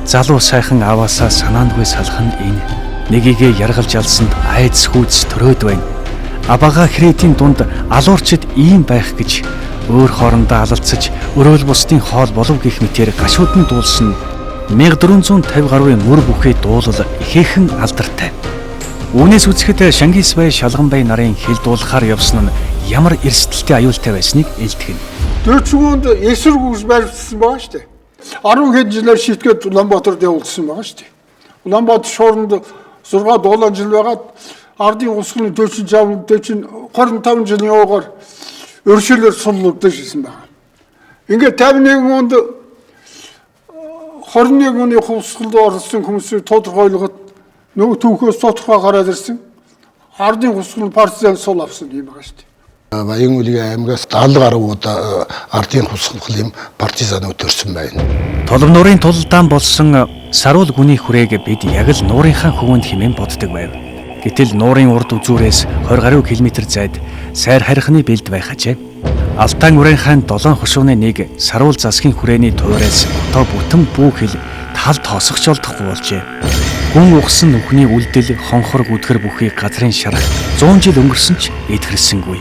Залуу сайхан ааваасаа санаандгүй салах нь энэ. Нэгийгээ яргалж алсанд айдас хүйц төрөөд байна. Абага хрэтийн дунд алуурчид ийм байх гэж өөр хоорондоо алалцаж өрөөл бусдын хоол болов гэх мэтээр гашуудан дуулсан 1450 гаруй мөр бүхий дуулал ихээхэн алдартай. Үүнээс үзэхэд Шангис бай, Шалган бай нарын хил дуулахаар явсан нь ямар эрсдэлтэй аюултай байсныг илтгэнэ. 40 онд эсрэг үс барьсан байгаа шүү дээ. 10 хэд жилээр шийтгээд Улаанбаатарт явуулсан байгаа шүү дээ. Улаанбаатар шууранд 6 7 жил байгаад ардын усгны 45 40 25 жилийн яваагаар өршөөлөөр суллагдаж ирсэн байна. Ингээд 51 онд 21 оны хувьсгалд оролцсон хүмүүсийг тодорхойлоход нөгөө түүхээс тодорхой гараад ирсэн. Ардын хувьсгал партизан сул авсан юм байгаа шүү дээ. Баян-Үлгийн аймгаас 70 гаруй удаа ардын хувьсгалын партизанууд төрсэн байна. Толбо нуурын тулалдаан болсон саруул гүний хүрээг бид яг л нуурынхаа хөвөнд хэмээн боддог байв. Гэтэл нуурын урд үзүүрээс 20 гаруй километр зайд сайр харихны бэлд байх ажээ. Алтан Уран хаан 7 хошууны нэг саруул засгийн хүрээний туурайс одоо бүтэн бүү хил тал тоосгоч олдохгүй болжээ. Гүн ухсан нүхний үлдэл хонхор гүдгэр бүхий газрын шарах 100 жил өнгөрсөн ч эдгэрсэнгүй.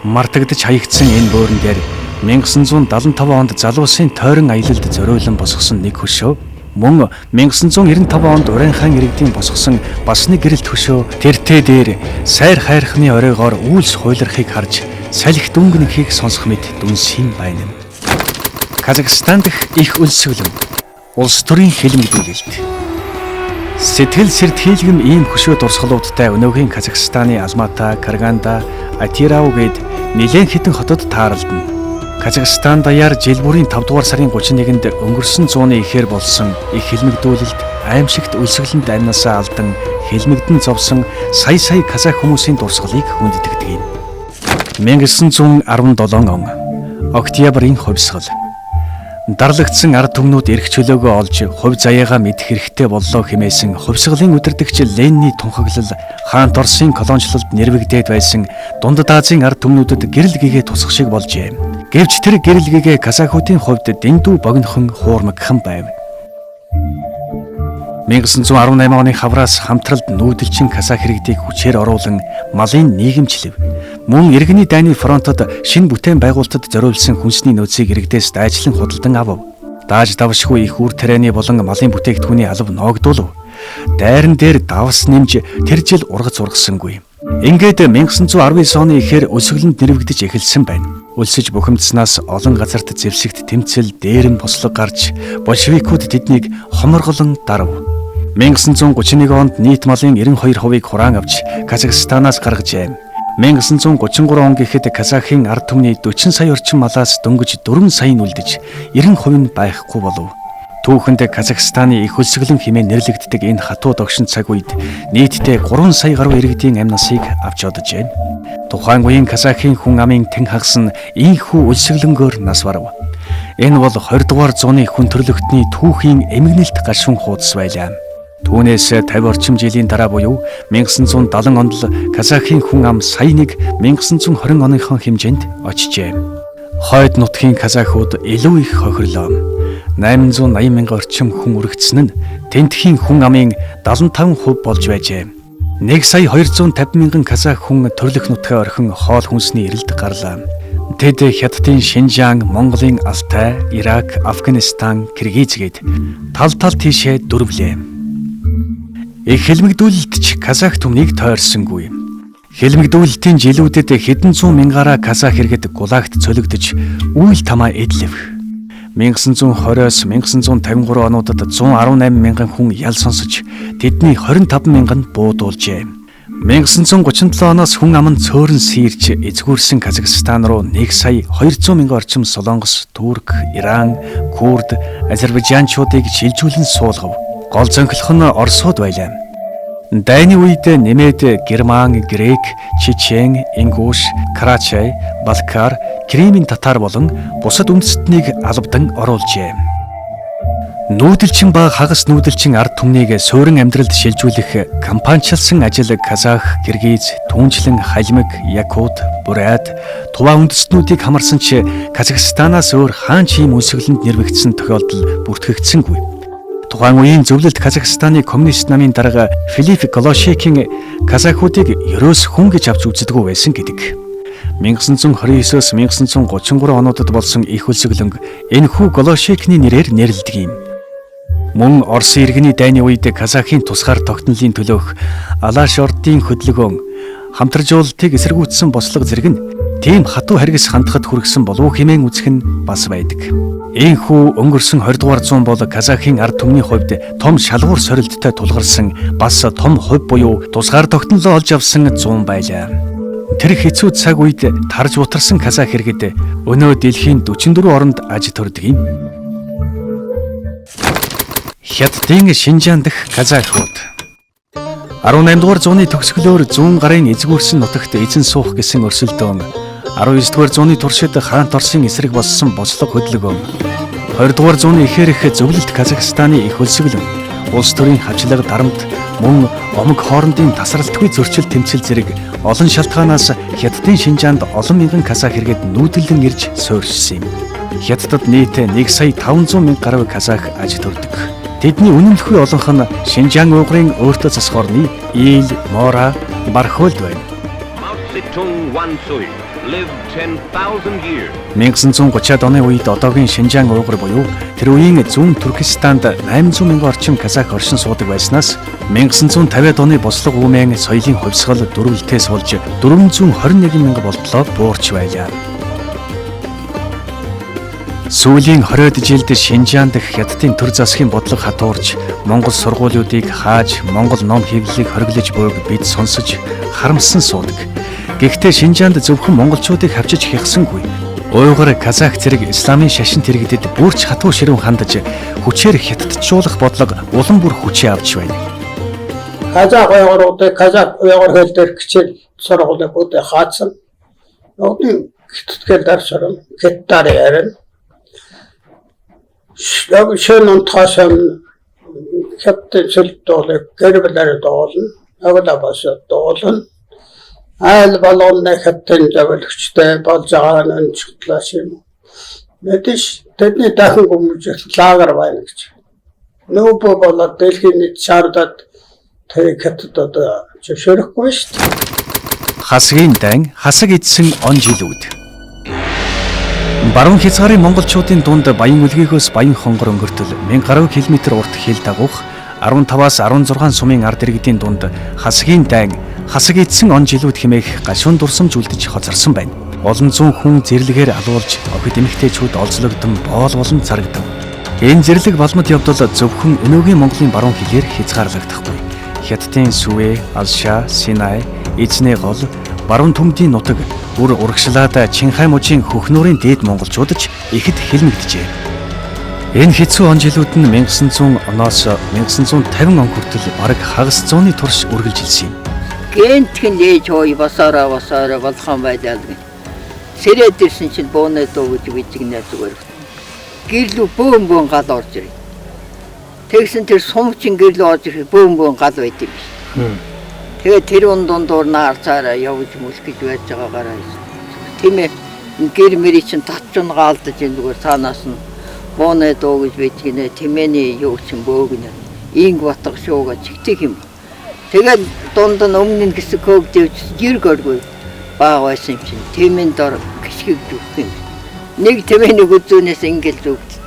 Мартагдаж хаягдсан энэ бөөрн дээр 1975 онд залуусын тойрон аялалд зориулан босгосон нэг хөшөө, мөн 1995 онд Уран хаан иргэдийн босгосон бас нэг гэрэлт хөшөө тэртээ дээр сайр хайрхны оройгоор үйлс хуйлрахыг харж салхи дүнгэнхийг сонсох мэт дүнсийн байна. Казахстан дахь их өлсгөлөн улс төрийн хэлмэгдүүлэлт. Сэтгэл сэртхийлгэм ийм хөшөө дурсгалуудтай өнөөгийн Казахстаны Алмата, Караганда, Атирау гээд нэлээн хэдэн хотод тааралдана. Казахстан даяар жил бүрийн 5 дугаар сарын 31-нд өнгөрсөн зууны ихээр болсон их хэлмэгдүүлэлт аимшигт өлсгөлөнд амнасаа алдан хэлмэгдэн зовсон сая сая казах хүмүүсийн дурсгалыг хүндэтгэдэг юм. 1917 он Октябрийн хувьсгал. Дарлагдсан ард түмнүүд эрх чөлөөгөө олж хувь заяагаа мэдэх хэрэгтэй боллоо хэмээсэн хувьсгалын удирдагч Ленний тунхаглал хаант Оросын колоничлолд нэрвэгдээд байсан Дундад Азийн ард түмнүүдэд гэрэл гэгээ тусах шиг болжээ. Гэвч тэр гэрэл гэгээ казахуудын хувьд дэндүү богинохон хуурмагхан байв. 1918 оны хавраас хамтралд нүүдэлчин казах иргэдийг хүчээр оруулан малын нийгэмчлэв. Мөн иргэний дайны фронтод шинэ бүтээн байгуулалтад зориулсан хүнсний нөөцийг иргэдээс дайчлан худалдан авав. Дааж давшгүй их үр тарианы болон малын бүтээгдэхүүний алав ноогдуулав. Дайран дээр давс нэмж тэр жил ургац ургасангүй. Ингээд 1919 оны ихээр өлсгөлөнд нэрвэгдэж эхэлсэн байна. Өлсөж бухимдсанаас олон газарт зэвсэгт тэмцэл дээрэм бослого гарч большевикүүд тэднийг хоморголон дарав. 1931 онд нийт малын 92%-ыг хураан авч Казахстанаас гаргажээ. 1933 он гэхэд Казахын ард түмний 40 сая орчим малаас дөнгөж 4 сая нь үлдэж 90% нь байхгүй болов. Түүхэнд Казахстаны их өлсгөлөн хэмээн нэрлэгддэг энэ хатуу догшин цаг үед нийтдээ 3 сая гаруй иргэдийн амь насыг авч оджээ. Тухайн үеийн Казахын хүн амын тэн хагас нь ийхүү өлсгөлөнгөөр нас барав. Энэ бол 20 дугаар зууны хүн төрөлхтний түүхийн эмгэнэлт гашуун хуудас байлаа. Түүнээс 50 орчим жилийн дараа буюу 1970 онд л Казахын хүн ам сая нэг 1920 оныхон хэмжээнд очжээ. Хойд нутгийн казахууд илүү их хохирлоо. 880 мянган орчим хүн өргөцсөн нь тентхийн хүн амын 75% болж байжээ. 1 сая 250 мянган казах хүн төрлөх нутгаа орхин хоол хүнсний эрэлд гарлаа. Тэд Хятадын Шинжаан, Монголын Алтай, Ирак, Афганистан, Киргиз гээд тал тал тийшээ дүрвлээ. Их хэлмэгдүүлэлт ч казах түмнийг тойрсонгүй. Хэлмэгдүүлэлтийн жилүүдэд хэдэн зуун мянгаараа казах иргэд гулагт цөлөгдөж үйл тамаа эдлэв. 1920-оос 1953 онуудад 118 мянган хүн ял сонсож тэдний 25 мянган буудуулжээ. 1937 оноос хүн ам нь цөөрөн сийрч эзгүүрсэн Казахстан руу 1 сая 200 мянган орчим Солонгос, Турк, Иран, Курд, Азербайджанчуудыг шилжүүлэн суулгав. Гол зөнхлөх нь Оросууд байлаа. Дайны үед нэмээд Герман, Грек, Чечен, Ингуш, Карачай, Балкар, Кримын татар болон бусад үндэстнийг албадан оруулжээ. Нүүдэлчин ба хагас нүүдэлчин ард түмнийг суурин амьдралд шилжүүлэх кампанчилсан ажил казах, киргиз, түүнчлэн халимаг, якут, бурят, туваа үндэстнүүдийг хамарсан ч Казахстанаас өөр хаан ч ийм үнсгэлэнд нэрвэгдсэн тохиолдол бүртгэгдсэнгүй. Тухайн үеийн зөвлөлт Казахстаны коммунист намын дарга Филипп Голошекийн казахуудыг ерөөс хүн гэж авч үздэггүй байсан гэдэг. 1929-оос 1933 онуудад болсон их өлсгөлөнг энэхүү Голошекний нэрээр нэрлэдэг юм. Мөн Оросын иргэний дайны үед казахын тусгаар тогтнолын төлөөх Алаш ордын хөдөлгөөн хамтаржуулалтыг эсэргүүцсэн бослого зэрэг нь тийм хатуу харгас хандхад хүргэсэн болов уу хэмээн үзэх нь бас байдаг. Ийхүү өнгөрсөн 20 дугаар зуун бол казахын ард түмний хувьд том шалгуур сорилттой тулгарсан бас том хувь буюу тусгаар тогтнолоо олж авсан зуун байлаа. Тэр хэцүү цаг үед тарж бутарсан казах иргэд өнөө дэлхийн 44 оронд аж төрдөг юм. Хятадын Шинжаан дахь казахууд 18 дугаар зууны төгсгөлөөр зүүн гарын эзгүүрсэн нутагт эзэн суух гэсэн өрсөлдөөн 19 дугаар зууны туршид хаант Оросын эсрэг болсон бослого хөдөлгөөн 20 дугаар зууны ихээрх зөвлөлт Казахстаны их өлсгөлөн улс төрийн хавчлага дарамт мөн омог хоорондын тасралтгүй зөрчил тэмцэл зэрэг олон шалтгаанаас Хятадын Шинжаанд олон мянган казах иргэд нүүдэллэн ирж суурьшсан юм. Хятадд нийт 1 сая 500 мянга гаруй казах аж төрдөг. Тэдний үнэмлэхүй олонх нь Шинжаан уйгурын өөртөө засах орны Ийл, Мора, Бархойлд байна. 1930-ад оны үед одоогийн Шинжаан уйгур буюу тэр үеийн зүүн Туркестанд 800 мянган орчим казах оршин суудаг байснаас 1950-ад оны бослого үүмэн соёлын хувьсгал дөрвөлтээс болж 421 мянга болтлоо буурч байлаа. Сүүлийн 20-од жилд Шинжаан дахь Хятадын төр засгийн бодлого хатуурч Монгол сургуулиудыг хааж Монгол ном хэвлэлийг хориглож буйг бид сонсож харамсан суудаг. Гэхдээ Шинжаанд зөвхөн монголчуудыг хавчиж хягсангүй. Уйгур, казах зэрэг исламын шашин тэрэгдэд бүрч хатуу ширүүн хандаж хүчээр хятадчуулах бодлого улам бүр хүчээ авч байна. Казах уйгуруудыг казах уйгур хэл дээр хичээл сургуулийг үүдээ хаацсан. Нөгөөдний хятад хэл дээр сурна, хятадаар ярина. Яг шин унтахаас хятадын сэлдүүлэг гэр бүлээр дуулна, агла бас дуулна. Айл болгоно хятадын зөвлөгчтэй болж байгаа нь чухлаас юм. Мэдээж тэдний дахин гүмж лагер байна гэж. Нүүб болоод дэлхийн нийт шаардаад тэр хятад одоо зөвшөөрөхгүй шүү дээ. Хасгийн дайн, хасаг эдсэн он жилүүд. Баруун хязгаарын монголчуудын дунд Баян үлгийгөөс Баян хонгор өнгөртөл 1000 гаруй километр урт хил дагуух 15-аас 16 сумын ард иргэдийн дунд хасгийн дайн, хасаг эдсэн он жилүүд хэмээх гашуун дурсамж үлдэж хоцорсон байна. Олон зуун хүн зэрлэгээр алуулж охид эмэгтэйчүүд олзлогдсон боол болон зарагдав. Энэ зэрлэг балмад явдал зөвхөн өнөөгийн Монголын баруун хилээр хязгаарлагдахгүй. Хятадын Сүвэ, Алшаа, Синай, Эзний гол, Баруун түмдийн нутаг үр урагшлаад Чинхай мужийн хөхнүүрийн дээд монголчууд ч ихэд хилмигджээ. Энэ хэцүү он жилүүд нь 1900 оноос 1950 он хүртэл бараг хагас зууны турш үргэлжилсэн юм. Гэнтгэн ээж хой басаараа басаараа болгон байлаа гэн. Сэрээд ирсэн чинь бууны дуу гэж бичгнэ зүгээр. Гэрлүү бөөн бөөн гал орж ирээ. Тэгсэн тэр сумчин гэрлүү орж ирэх бөөн бөөн гал байт юм биш. Тэгээд тэр дундуур наарцаараа явж мүлх гэж байж байгаагаараа. Тийм ээ гэр мэрий чинь татчунгаа алдаж энэ зүгээр цаанаас нь Бууны дуу гэж байж гинэ. Тэмээний юу чинь бөөгнө. Инг батга шууга чигтэх юм. Тэгэл дунд нь өмнө нь хэсэг хөөгдөж жирг оргүй баа байсан юм чинь. Тэмээн дор гიშгэг зүгх юм. Нэг тэмээний гүзүүнээс ингээл зүгдсэн.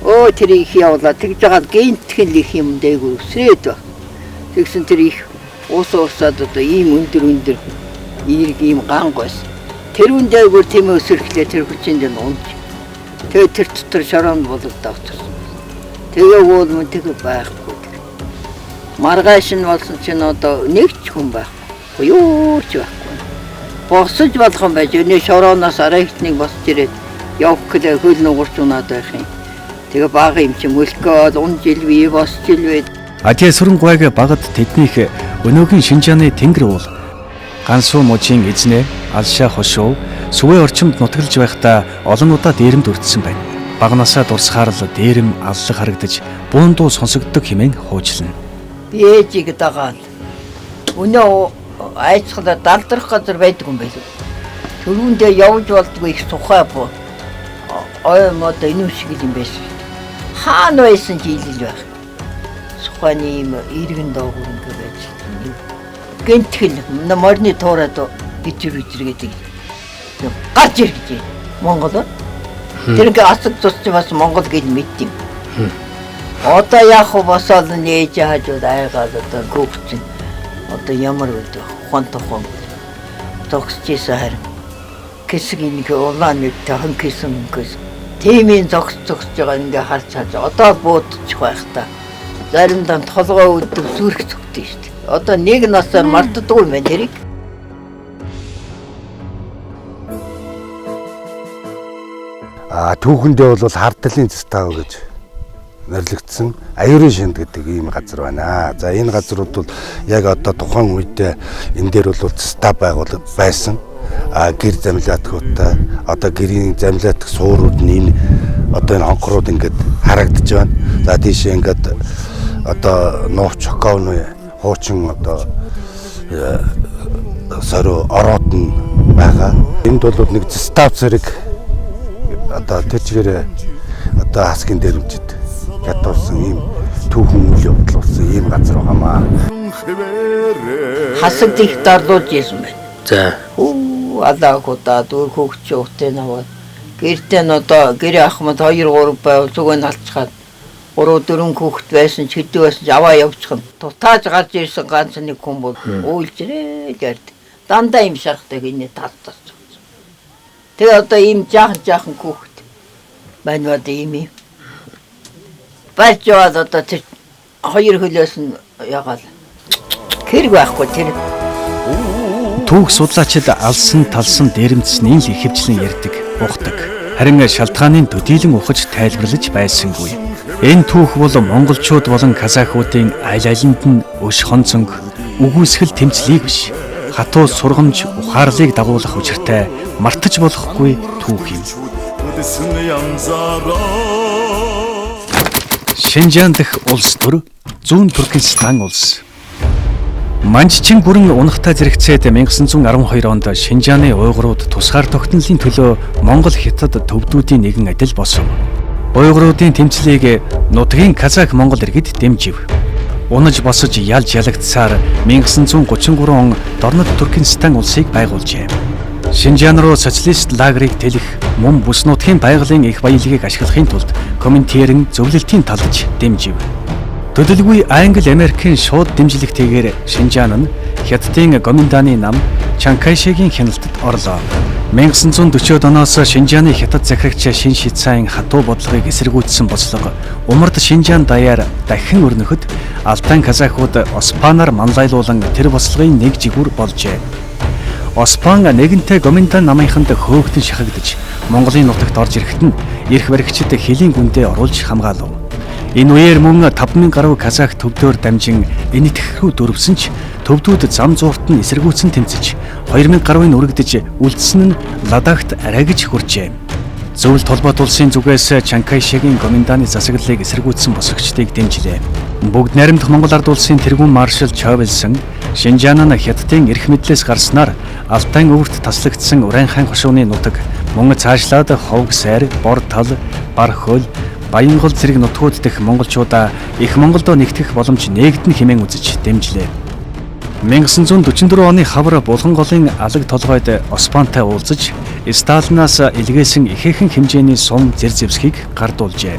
Өө тэр их явлаа. Тэгж байгаа гинтгэл их юм дээгүүр өсрээд баг. Тэгсэн тэр их ус уусаад одоо ийм өндөр өндөр эерэг ийм ганг байсан. Тэрүүн дээгүүр тэмээ өсөрхлээ тэр хүчинд нь унж. Тэгээ тэр дотор шорон бологдоо очсон. Тэгээ уул мөн тэг байхгүй. Маргааш нь болсон чинь одоо нэг ч хүн байхгүй. Юу ч байхгүй. Босож болох юм байж өнөө шорооноос арайхтныг босч ирээд явах гэлээ хөл нугарч унаад байх юм. Тэгээ бага юм чи мөлкөөд унж илвэ босч илвэ. Адиа сүрэн гуайг багад тэднийх өнөөгийн Шинжааны Тэнгэр уул Гансуу мужийн эзнээ Алшаа хошуу сүвэ орчимд нутаглаж байхдаа олон удаа дээрэмд өртсөн байна. Багнасаа дурсахаар л дээрэм аллаг харагдаж буун дуу сонсогддог хэмээн хуучлана. Би ээжийг дагаад өнөө айцхалаа далдрах газар байдаг юм байлгүй. Төрүүндээ явж болдгүй их тухай бо. Ой мод энэ шиг юм байсан. Хаана байсан ч ийлэл байх. Суханы юм иргэн доогуур ингээ байж. Гэнтгэл морины туураад битэр битэр гэдэг. Гарч ир гэж. Монгол. Тэр ингээ асаг цус чи бас Монгол гэж мэддэм. Одоо яах вэ босоод нээж хажууд айгаад одоо гүөх чинь одоо ямар гэдэг ухаан тохон зогсож исэн харин хэсэг ингээ улаан нэгтэй хон кисэн хөнгөс тиймийн зогс зогсож байгаа ингээ харж харж одоо буудчих байх та заримдаа толгой өвдөг сүрх зүгтэн шүү дээ. Одоо нэг насаар мартдаггүй юм байна тэрийг. А түүхэндээ бол хардлын застав гэж нэрлэгдсэн Аюурын шинд гэдэг ийм газар байна. За энэ газрууд бол яг одоо тухайн үед энэ дээр бол застав байгуул байсан. А гэр замлаатгуудтай одоо гэрийн замлаатг суурууд нь энэ одоо энэ хонхрууд ингээд харагдаж байна. За тийшээ ингээд одоо нууц хоконы хуучин одоо сорой ороод нь байгаа. Энд бол нэг застав зэрэг одоо тэр чигээрээ одоо хасгийн дээрэмчид ядуулсан ийм түүхэн үйл явдал болсон ийм газар байгаамаа. Хасаг их дарлуулж исэн байна. За. Хүү алаагуудаа дүүр хөөгч утын аваад гэртээ нь одоо гэрээ ахмад 2 3 байвал зүгөө нь алцгаад 3 4 хүүхэд байсан ч хэдэн байсан ч аваа явчихна. Тутааж гарч ирсэн ганц нэг хүн бол уйлжрээ жард. Дандаа юм шарахтай хинэ тас тас. Тэгээ одоо ийм жаахан жаахан хүүхэд байна одоо ийм юм. Барьж яваад одоо тэр хоёр хөлөөс нь ягаал хэрэг байхгүй тэр. Түүх судлаачид алсан талсан дээрэмдсэний л ихэвчлэн ярьдаг, ухдаг. Харин шалтгаанын төдийлөн ухаж тайлбарлаж байсангүй. Энэ түүх бол монголчууд болон казахуудын аль алинд нь өш хонцонг үгүйсгэл тэмцлийг биш, хатуу сургамж ухаарлыг дагуулах учиртай мартаж болохгүй түүх юм. Шинжаан дахь улс төр Зүүн Туркестан улс. Манжчин гүрэн унахтай зэрэгцээд 1912 онд Шинжааны уйгурууд тусгаар тогтнолын төлөө Монгол Хятад төвдүүдийн нэгэн адил босов. Уйгуруудын тэмцлийг нутгийн казах Монгол иргэд дэмжив. Унаж босож ялж ялагдсаар 1933 он Дорнод Туркестан улсыг байгуулжээ. Шинжаан руу социалист лагерыг тэлэх мөн бүс нутгийн байгалийн их баялагийг ашиглахын тулд Коминтерн зөвлөлтийн талж дэмжив. Төдөлгүй Англи Америкийн шууд дэмжлэгтэйгээр Шинжаан нь Хятадын Гоминданы нам Чанкайшигийн хяналтад орлоо. 1940-од оноос Шинжааны хятад захирагч Шин Шицайн хатуу бодлогыг эсэргүүцсэн бослого умард Шинжаан даяар дахин өрнөхөд Алтан казахууд Оспанаар манлайлуулан тэр бослогын нэг жигүүр болжээ. Оспан нэгэнтээ Гоминдан намынханд хөөгдөн шахагдаж Монголын нутагт орж ирэхэд нь эрх баригчид хөлийн гүндээ оруулж хамгаалав. Энэ үеэр мөн 5000 гаруй казах төвдөөр дамжин Энэтхэг рүү дөрвсөн ч төвдүүд зам зуурт нь эсэргүүцэн тэмцэж 2000 гаруйн үрэгдэж үлдсэн нь Ладагт арай гэж хүрчээ. Зөвлөлт холбоот улсын зүгээс Чанкайшигийн Гоминданы засаглалыг эсэргүүцсэн босгогчдыг дэмжлээ. Бүгд найрамдах Монгол Ард улсын тэргүүн маршал Човелсон Шинжаан нь Хятадын эрх мэдлээс гарснаар Алтан өвөрт таслагдсан Уран хаан хошууны нутаг Мөн цаашлаад Ховг сайр, Бор тал, Бар хөл, Баянгол зэрэг нутгууд дэх монголчуудаа их Монголдо нэгтгэх боломж нээгдэн хэмээн үзэж дэмжлээ. 1944 оны хавар Булган голын алаг толгойд Османтай уулзаж Сталинаас илгээсэн ихээхэн хэмжээний сум зэр зэвсгийг гардуулжээ.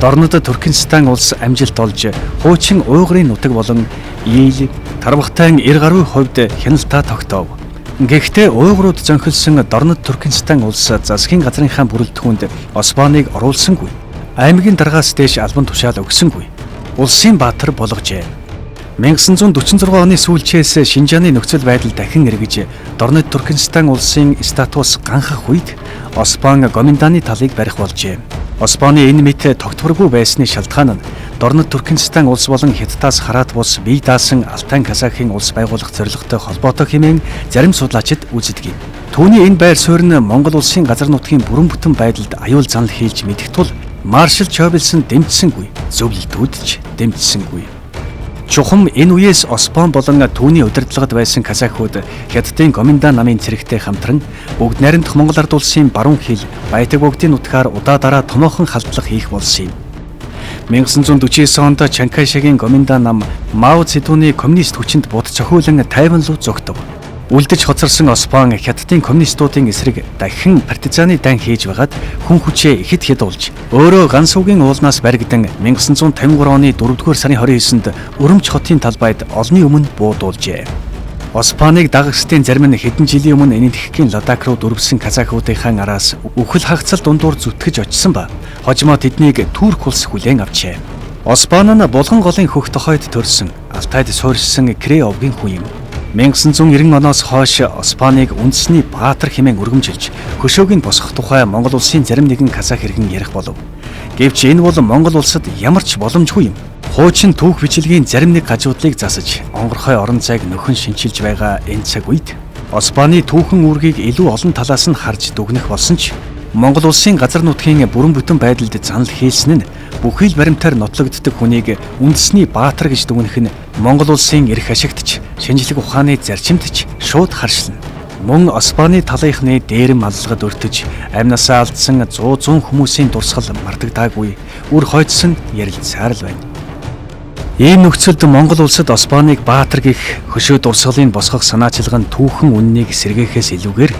Дорнод Туркменстан улс амжилт олж хуучин Уйгурын нутаг болон Ийл, Тарвагтайн 90 гаруй хувьд хяналтаа тогтоов. Гэхдээ Уйгурууд зөнхөлсөн Дорнод Туркменстан улс засгийн газрынхаа бүрэлдэхүүнд Османыг оруулсангүй. Аймгийн даргаас дээш албан тушаал өгсөнгүй. Улсын баатар болгожээ. 1946 оны сүүлчээс Шинжааны нөхцөл байдал дахин эргэж Дорнод Туркменстан улсын статус ганхах үед Осман Гоминданы талыг барих болжээ. Османы энэ мэт тогтворгүй байсны шалтгаан нь Дорнод Туркменстан улс болон Хятадаас хараат бус бие даасан Алтан Казахын улс байгуулах зорилготой холбоотой хэмээн зарим судлаачид үздэг юм. Түүний энэ байр суурь нь Монгол улсын газар нутгийн бүрэн бүтэн байдалд аюул занал хийлж мэдэх тул Маршал Чобилсон дэмжсэнгүй, зөвлөлтүүд ч дэмжсэнгүй. Чухам энэ үеэс Осман болон түүний удирдлагад байсан казахууд Хятадын Гоминдан намын цэрэгтэй хамтран бүгд найрамдах Монгол ард улсын баруун хил Баятаг богдын нутгаар удаа дараа томоохон халдлага хийх болсон юм. 1949 онд Чанкайшагийн Гоминдан нам Мао Цзэдуны коммунист хүчинд бут цохиулан Тайван руу зогтов. Үлдэж хоцорсон Осман Хятадын коммунистуудын эсрэг дахин партизаны дан хийж байгаад хүн хүчээ ихэд хядуулж өөрөө Гансүгийн уулнаас баригдан 1953 оны 4-р сарын 29-нд Өрөмч хотын талбайд олонний өмнө буудуулжээ. Османыг дагагчдын зарим нь хэдэн жилийн өмнө Энэтхэгийн Ладак руу дүрвсэн казахуудынхаа араас үхэл хагацал дундуур зүтгэж очисон ба хожмоо тэднийг Турк улс хүлээн авчээ. Осман нь Булган голын хөх тохойд төрсөн, Алтайд суурьшсан Крэ овгийн хүн юм. 1990 оноос хойш Османыг үндэсний баатар хэмээн өргөмжилж хөшөөг нь босгох тухай Монгол улсын зарим нэгэн казах иргэн ярих болов. Гэвч энэ бол Монгол улсад ямар ч боломжгүй юм. Хуучин түүх бичлэгийн зарим нэг гажуудлыг засаж, онгорхой орон зайг нөхөн шинчилж байгаа энэ цаг үед Османы түүхэн үүргийг илүү олон талаас нь харж дүгнэх болсон ч Монгол улсын газар нутгийн бүрэн бүтэн байдалд занал хийлсэн нь бүхий л баримтаар нотлогддог хүнийг үндэсний баатар гэж дүгнэх нь Монгол улсын эрх ашигт ч, шинжлэх ухааны зарчимд ч шууд харшилна. Мөн Османы талынхны дээрэм аллагад өртөж, амнасаа алдсан 100 хүмүүсийн дурсгал мартагдаагүй, үр хойдсон ярилцсаар л байна. Ийм нөхцөлд Монгол улсад Османыг баатар гэх хөшөө дурсгалыг босгох санаачилга нь түүхэн үннийг сэргээхээс илүүгээр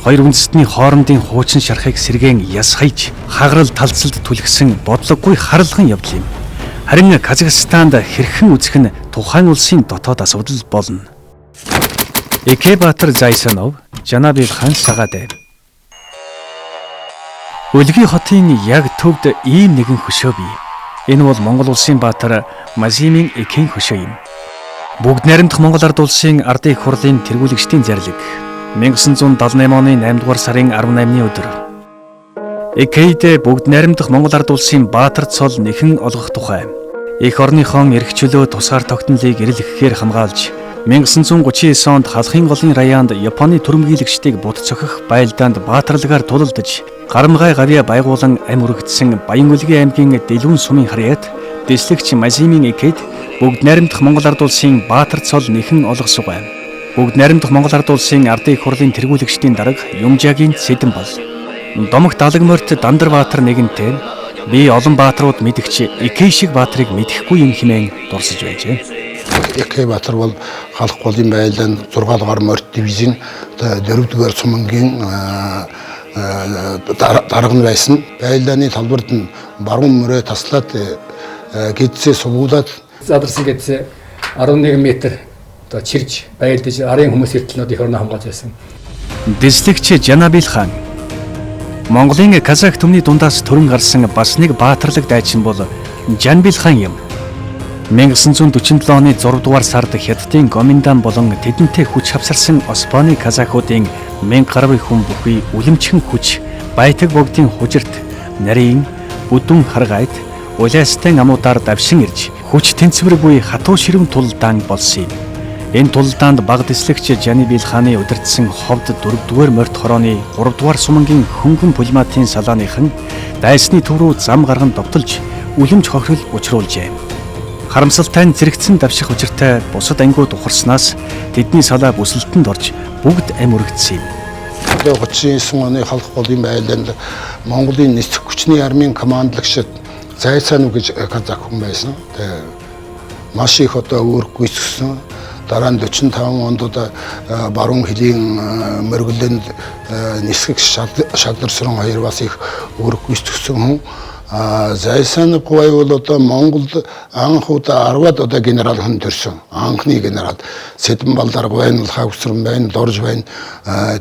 хоёр үндэстний хоорондын хуучин шархыг сэргээн яс хаяж, хагарал талцалд түлхсэн бодлогогүй харалган явдал юм. Харин Казахстанд хэрхэн үзэх нь тухайн улсын дотоод асуудал болно. Экебатар Зайсанов, Жанабил хаан Сагаадэ. Өлгий хотын яг төвд ийм нэгэн хөшөө бий. Энэ бол Монгол улсын баатар Мазимын Экийн хөшөө юм. Бүгд найрамдах Монгол ард улсын ардын их хурлын тэргүүлэгчдийн зарлиг 1978 оны 8 дугаар сарын 18-ны өдөр Экейд бүгд найрамдах Монгол ард улсын баатар цол нэхэн олгох тухай эх орныхон эрх чөлөө тусгаар тогтнолыг эрэлхэхээр хамгаалж 1939 онд Халахын голын раяанд Японы түрэмгийлэгчдийг бут цохих байлдаанд баатарлагаар тулалдаж гарамгай гавьяа байгуулан ам үргэлжсэн Баян-Өлгийн аймгийн Дэлгүн сумын харьяат дэслэгч Мазимын Экейд бүгд найрамдах Монгол ард улсын баатар цол нэхэн олгосгоо. Бүгд найрамдах Монгол ард улсын ардын их хурлын тэргүүлэгчдийн дарга Юмжагийн Сэдэн бол Домогт Алагморт Дандар Баатар нэгэнтэй би олон баатрууд мэдгч Экей шиг баатрыг мэдэхгүй юм хэмээн дурсаж байжээ. Экей баатар бол Халах голын байлдаанд 6 дугаар морь дивизийн 4 дугаар сумангийн дарга нь байсан. Байлдааны талбарт нь баруун мөрөө таслаад гэдсээ сувгуулад задарсан гэдсээ 11 м одоо чирж байлдаж арын хүмүүс эртэлнүүд эх орноо хамгаалж байсан. Дэслэгч Жанабил хаан Монголын казах түмний дундаас төрөн гарсан бас нэг баатарлаг дайчин бол Жанбил хаан юм. 1947 оны 6 дугаар сард Хятадын Гоминдан болон тэдэнтэй хүч хавсарсан Османы казахуудын 1000 гаруй хүн бүхий үлэмжхэн хүч Баятаг богдын хужирт нарийн бүдүүн харгайд улайстан амуудаар давшин ирж хүч тэнцвэргүй хатуу ширүүн тулдаан болсон юм. Энэ тулдаанд баг дэслэгч Жанибил хааны удирдсан ховд 4-р морьт хорооны 3-р сумангийн хөнгөн пулематын салааныхан дайсны төв рүү зам гарган довтолж үлэмж хохирол учруулжээ. Харамсалтай нь зэрэгцэн давших учиртай бусад ангиуд ухарснаас тэдний салаа бүсэлтэнд орж бүгд ам өргөдсөн юм. Одоо 39 оны Халах голын байлдаанд Монголын нисэх хүчний армийн командлагч Зайсанов гэж казак хүн байсан. Тэгээ маш их одоо үүрэг гүйцэтгэсэн. Дараа нь 45 онд одоо баруун хөлийн мөргөлөнд нисгэх шалдарсран хоёр бас их үүрэг гүйцэтгэсэн хүн. Зайсанов гуай бол одоо Монголд анх удаа 10-аад одоо генерал хүн төрсөн. Анхны генерал Сэдэн Балдар гуай нь Хавсран байна, Дорж байна.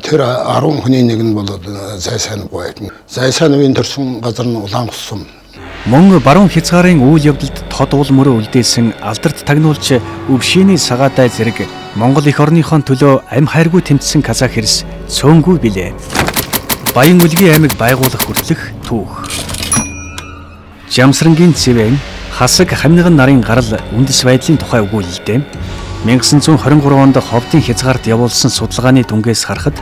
Тэр 10 хүний нэг нь бол Зайсанов гуай. Зайсановын төрсөн газар нь Улаанхот сум. Мөн баруун хязгаарын үйл явдалд тод уул мөрөө үлдээсэн алдарт тагнуулч Өвшиний сагаадай зэрэг Монгол эх орныхон төлөө ам хайргүй тэмцсэн казах хэрс цөөнгүй билээ. Баян Үлгийн аймаг байгуулах хүртэлх түүх. Жамсрангийн Цэвэн хасаг хамниган нарын гарал үндэс байдлын тухай өгүүлэлдээ. 1923 онд ховдын хязгаарт явуулсан судалгааны дүнгээс харахад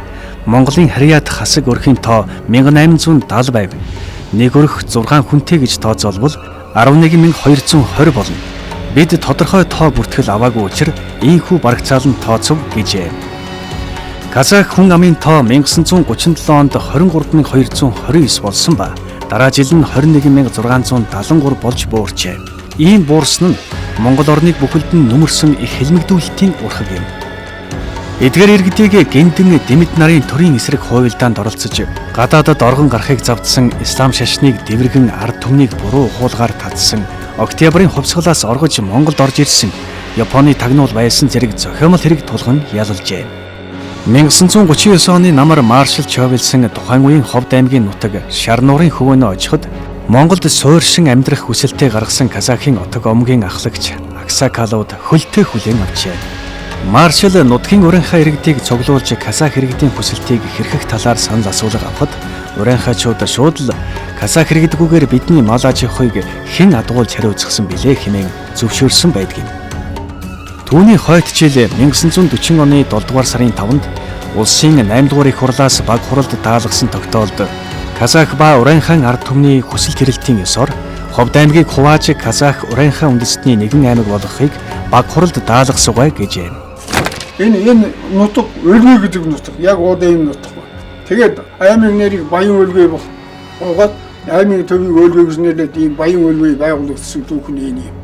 Монголын харьяат хасаг өрхийн тоо 1870 байв. Нэг өрх 6 хүнтэй гэж тооцоолбол 11220 болно. Бид тодорхой тоо бүртгэл аваагүй учраас ийхүү барагцаалan тооцов гэжээ. Казах хүн амын тоо 1937 онд 23229 болсон ба дараа жил нь 21673 болж буурчээ. Ийм буурсан нь Монгол орныг бүхэлд нь нүмерсэн их хэлмэгдүүлэлтийн урхаг юм. Эдгээр иргэдийг гиндэн дэмэд нарын төрийн эсрэг хувилдаанд оролцож гадаадад оргон гарахыг завдсан ислам шашныг дэвргэн ард түмнийг буруу ухуулгаар татсан Октябрийн хувьсгалаас оргож Монголд орж ирсэн Японы тагнуул байсан зэрэг зохиомол хэрэг тулган ялалжээ. 1939 оны намар маршал Човилсон тухайн үеийн Ховд аймгийн нутаг Шарнуурын хөвөөнөө очиход Монголд суурьшин амьдрах хүсэлтээ гаргасан казахын отог омгийн ахлагч Аксакалууд хөлтөө хүлээн авчээ. Маршал нутгийн урынхаа иргэдийг цуглуулж казах иргэдийн хүсэлтийг хэрхэх талаар санал асуулга авахад урынхаачууд шууд л казах иргэдгүйгээр бидний мал аж ахуйг хэн адгуулж хариуцсан билээ хэмээн зөвшөөрсөн байдаг юм. Түүний хойд жил 1940 оны 7 дугаар сарын 5-нд улсын 8 дугаар их хурлаас баг хуралд даалгасан тогтоолд Казах ба Урынхан ард түмний хүсэл тэрэлтийн ёсоор Ховд аймгийг хувааж Казах Урынхан үндэстний нэгэн аймаг болгохыг баг хуралд даалгасугай гэжээ. Энэ нутаг Өлгөй гэдэг нутаг яг одоо энэ нутаг байна. Тэгээд аймгийн нэрийг Баян Өлгөй болгоод аймгийн төвийг Өлгөй гэж нэрлээд ийм Баян Өлгөй байгуулагдсан түүх нь энэ юм.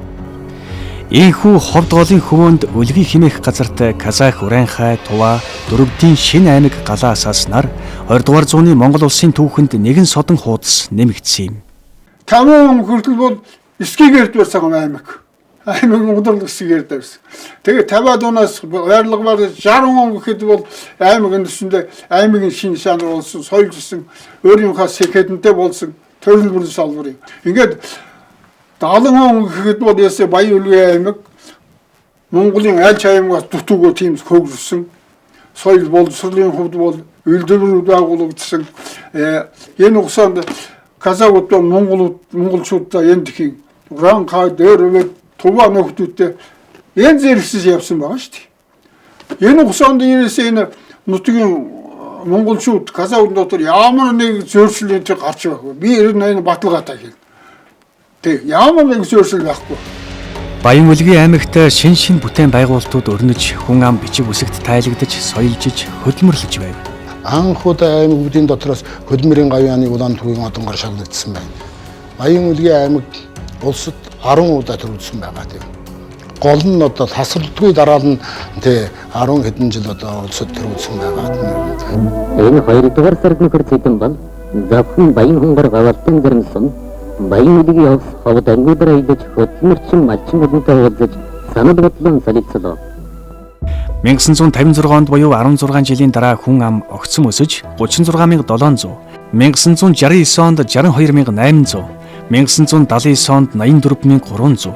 Ийхүү Ховд голын хөвөөнд Өлгий хэмээх газарт Казах, Урынхай, Тува дөрөвдийн шинэ аймаг галаа асааснаар 20 дугаар зууны Монгол улсын түүхэнд нэгэн содон хуудас нэмэгдсэн юм. 50 он хүртэл бол эсгийгээр байсан аймаг. Аймаг Монгол эсгийгээр байсан. Тэгээд 50-аад оноос байрлагаар 60 он гэхэд бол аймаг өндөрсөндөө аймгийн шинэ чанар болсон, соёлжсон, өөрийнхөө сэхэдэнтэй болсон төрөл бүрэн салбарын. Ингээд 70 он гэхэд бол ясаа Баян Өлгий аймаг Монголын аль ч аймагаас дутуугүй тийм хөгжсөн. Соёл боловсролын хувьд бол үйлдвэрүүд байгуулагдсан. Энэ хугацаанд казахууд ба монголууд монголчуудаа энэ тхийн Уранхай, Дөрвөд, Тува нөхдүүдтэй энэ зэрэгсэж явсан байгаа шүү дээ. Энэ хугацаанд ерөөсөө энэ нутгийн монголчууд казахууд дотор ямар нэг зөрчил энэ гарч байхгүй. Би ер нь энэ баталгаатай хэлнэ. Тэг ямар нэг зөрчил байхгүй. Баян Өлгий аймагт шин шин бүтээн байгуулалтууд өрнөж, хүн ам бичиг үсэгт тайлагдаж, соёлжиж, хөдөлмөрлөж байв. Анх удаа аймагуудын дотроос хөдөлмөрийн гавьяаны улаан түгийн одонгор шалгагдсан байна. Баян Өлгий аймаг улсад 10 удаа төрүүлсэн байгаа тийм. Гол нь одоо тасралтгүй дараал нь тий 10 хэдэн жил одоо улсад төрүүлсэн байгаа. Энэ 2 дугаар сард нөхөр Цэдэн бол зөвхөн Баян хонгор гавалтын гэрнсэн Баян Өлгий овс ховд ангиудаар аялаж хөдөлмөрчин малчин хүнтэй уулзаж санал бодлон солилцлоо. 1956 онд буюу 16 жилийн дараа хүн ам огцом өсөж 36700, 1969 онд 62800, 1979 онд 84300,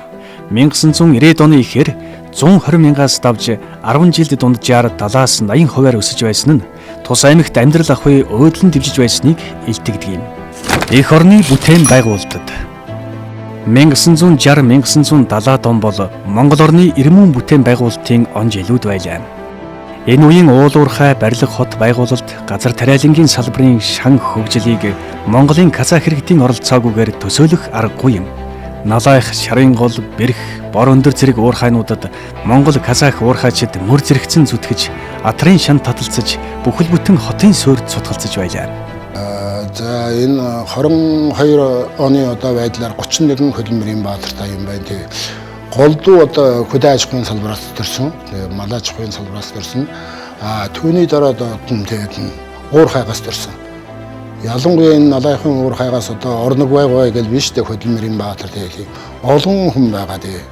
1990 оны ихээр 120 мянгаас давж 10 жилд дунджаар 70-аас 80 хувиар өсөж байсан нь тус аймагт амьдрал ахуй өөдлөн дэвжиж байсныг илтгэдэг юм. Эх орны бүтээн байгуулалтад 1960-1970 он бол Монгол орны эрмүүн бүтээн байгуулалтын он жилүүд байлаа. Энэ үеийн уулуурхай барилга хот байгуулалт газар тариалангийн салбарын шан хөгжлийг Монголын казах иргэдийн оролцоогүйгээр төсөөлөх аргагүй юм. Налайх, Шарын гол, Бэрх, Бор өндөр зэрэг уурхайнуудад Монгол, Казах уурхайчид мөр зэрэгцэн зүтгэж, атрын шан таталцаж, бүхэл бүтэн хотын суурьд сутгалцаж байлаа. За, энэ 22 оны одоо байдлаар 31 хөдөлмөрийн баатартай юм байна. Тэгээ голдуу одоо хөдөө аж ахуйн салбараас төрсөн, тэгээ мал аж ахуйн салбараас төрсөн. А түүний дараа одоо тэгээд уурхайгаас төрсөн. Ялангуяа энэ Налайхын уурхайгаас одоо Орногвай гой гэж биш дээ, хөдөлмөрийн баатар, тэгээ олон хүн байгаа тэгээ.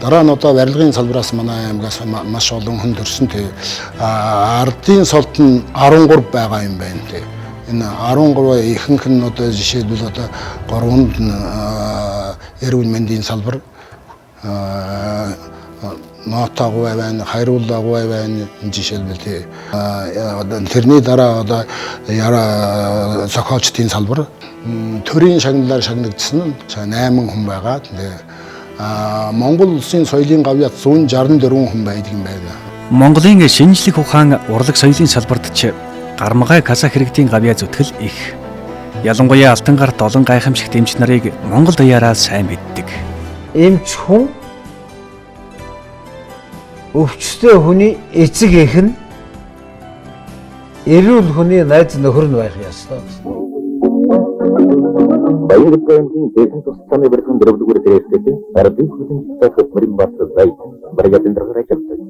Дараа нь одоо барилгын салбараас манай аймгаас маш олон хүн төрсөн, тэгээ. Ардын солт нь 13 байгаа юм байна тэгээ. Энэ 13 ихэнх нь одоо жишээлбэл одоо 3-нд нь эрүүл мэндийн салбар, Ноотойгой байна, Хариулаагүй байна жишээлбэл тий. Тэрний дараа одоо яра зохиолчдын салбар, төрийн шагналаар шагнагдсан нь 8 хүн байгаа. Тэгээ Монгол улсын соёлын гавьяат 164 хүн байдаг юм байна. Монголын шинжлэх ухаан, урлаг соёлын салбарт ч гармгай казах иргэдийн гавьяа зүтгэл их. Ялангуяа Алтан гарт олон гайхамшигт эмч нарыг Монгол даяараа сайн мэддэг. Эмч хүн өвчтөй хүний эцэг эх нь, эрүүл хүний найз нөхөр нь байх ёстой. Баян аймгийн Дээдэн тусцааны барилгын дөрөвдүгээр директорт ардын хөдөлмөртэй хөдөлмөрийн баатар Зайд бригадын даргаар ажилладаг.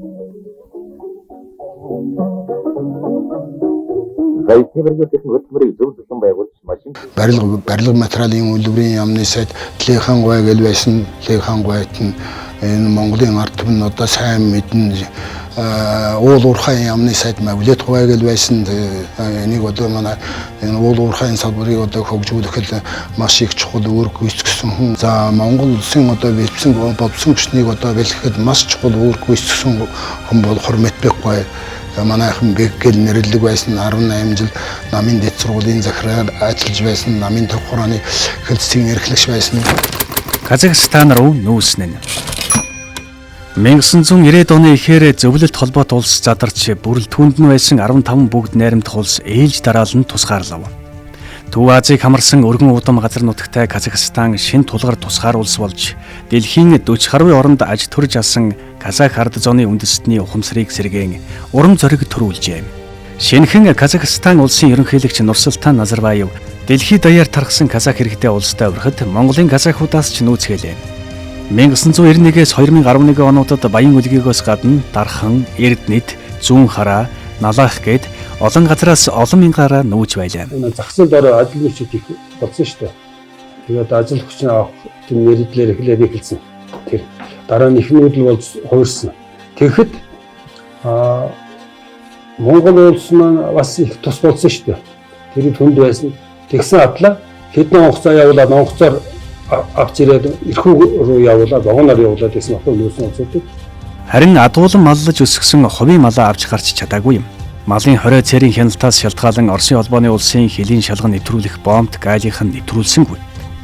Зайдны бригадын хөдөлмөрийг зөв зөвсөн байгуулж машин Барилга материалын үйлдвэрийн яамны сайд Лехан гуай гэл байсан. Лехан гуайт нь энэ Монголын ард түмэн одоо сайн мэднэ. Уул уурхайн яамны сайд Мавлет гуай гэл байсан. Энийг одоо манай энэ уул уурхайн салбарыг одоо хөгжүүлэхэд маш их чухал үүрэг гүйцэтгэсэн хүн. За, Монгол улсын одоо бэлдсэн боловсон хүчнийг одоо бэлтгэхэд маш чухал үүрэг гүйцэтгэсэн хүн бол Хурматбек гуай. Манайхан Бэг гэл нэрлэг байсан. 18 жил намын дэд сургуулийн захиргаар ажиллаж байсан. Намын төв хурооны хэлцгийн эрхлэгч байсан. Казахстан руу нүүснэ. 1990-ад оны ихээр зөвлөлт холбоот улс задарч, бүрэлдэхүүнд нь байсан 15 бүгд найрамдах улс ээлж дараалан тусгаарлав. Төв Азийг хамарсан өргөн удам газар нутагтай Казахстан шин тулгар тусгаар улс болж, дэлхийн 40 гаруй оронд аж төрж асан казах ард зооны үндэстний ухамсарыг сэргээн урам зориг төрүүлжээ. Шинэхэн Казахстан улсын ерөнхийлөгч Нурсултан Назарбаев дэлхийд даяар тархсан казах иргэдээ улстай урихад Монголын казахуудаас ч нүүцгээлээ. 1991-ээс 2011 онуудад Баян үлгийгөөс гадна Дархан, Эрдэнэт, Зүүн хараа, Налаах гээд олон газараас олон мянгаараа нүүж байлаа. Энэ зах зээл дор ажил хүчит их болсон шүү дээ. Тэгээд ажил хүчин авах тийм мэргэжлэр эхлээд эхэлсэн. Тэр дараа нь их нүүдэл болж хувирсан. Тэгэхэд Монгол улс маань бас их тус болсон шүү дээ. Тэр хүнд байсан. Тэгсэн атлаа хэдэн онгоцоо явуулаад, онгоцоор авч ирээд, эрхүү рүү явуулаад, вагоноор явуулаад гэсэн баггүй нөөцсөн улсуудыг. Харин адуулан маллаж өсгсөн хувийн малаа авч гарч чадаагүй юм. Малын хорио цэрийн хяналтаас шалтгаалan Оросын холбооны улсын хөлийн шалган нэвтрүүлэх бомбт гаалийнх нь нэвтрүүлсэнгүй.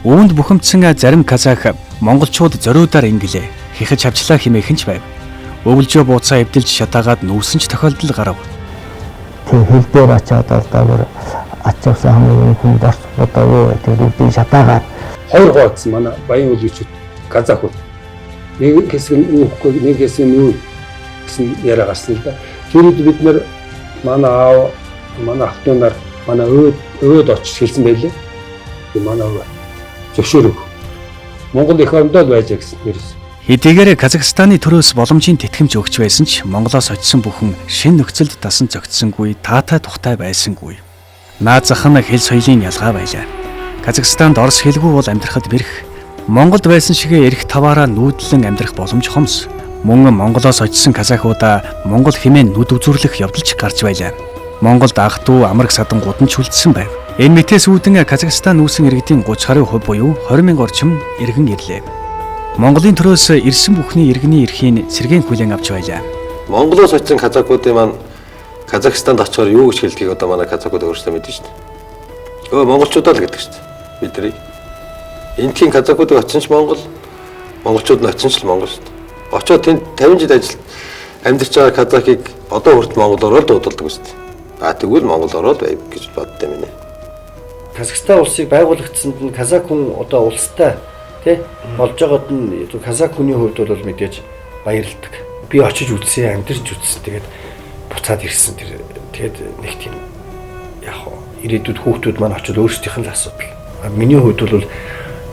Үүнд бухимдсан зарим казах монголчууд зориудаар ингэлээ. Хихэж хавчлаа хэмээх нь ч байв. Өвлжөө бууцаа эвдэлж шатаагаад нүүсэн ч тохиолдол гарав. Тэг хөл дээр очиад одоо бүр ач явсан хамгийн хүн борч бодоогүй, тэг бүгдийг шатаагаад Хоёр хуваагдсан манай Баян үлгийчүүд казахууд. Нэг хэсэг нь үүхгүй, нэг хэсэг нь юу гэсэн яриа гарсан л да. Тэр үед бид нэр манай аав, манай ах дүү нар манай өөд очиж хэлсэн байлээ. Тэг манай өвөө зөвшөөрөв. Монгол эх орондоо л байж гэсэн нэрс. Хэдийгээр Казахстаны төрөөс боломжийн тэтгэмж өгч байсан ч Монголоос очисон бүхэн шин нөхцөлд дасан зөгцсөнгүй, таатай тухтай байсангүй. Наад зах нь хэл соёлын ялгаа байлаа. Казахстанд орос хэлгүй бол амьдрахад бэрх. Монголд байсан шигээ эрх таваараа нүүдлэн амьдрах боломж хомс. Мөн Монголоос очисон казахуудаа Монгол хэмээн нүд үзүрлэх явдалч гарч байлаа. Монголд ах トゥ амраг садангууд нь ч үлдсэн байв. Энэ мэтээс үүдэн Казахстан нүүсэн иргэдийн 30 гаруй хувь буюу 20 мянга орчим иргэн ирлээ. Монголын төрөөс ирсэн бүхний иргэний эрхийг сэргээн хүлээн авч байлаа. Монголоос очисон казакуудын маань Казахстанд очихоор юу гэж хэлдгийг одоо манай казакууд өөрсдөө мэднэ шүү дээ. Өө, монголчуудаа л гэдэг шүү дээ. Бидний. Эндхийн казакуудыг очисон ч Монгол, монголчууд нь очисон ч л Монгол шүү дээ. Очоод тэнд 50 жил ажил амьдарч байгаа казакийг одоо хүртэл монголоор л дуудалдаг шүү дээ. А тэгвэл монголоор л байв гэж боддоо юм нэ. Казахстан улсыг байгуулагдсанд нь казак хүн одоо улстай Тэ? Болж байгаад нь казак хүний хувьд бол мэдээж баярлдаг. Би очиж үзсэн, амьдарч үзсэн. Тэгээд буцаад ирсэн тэр тэгээд нэг тийм яг хоо ирээдүйд хүүхдүүд маань очиж өөрсдийнх нь л асуудал. Миний хувьд бол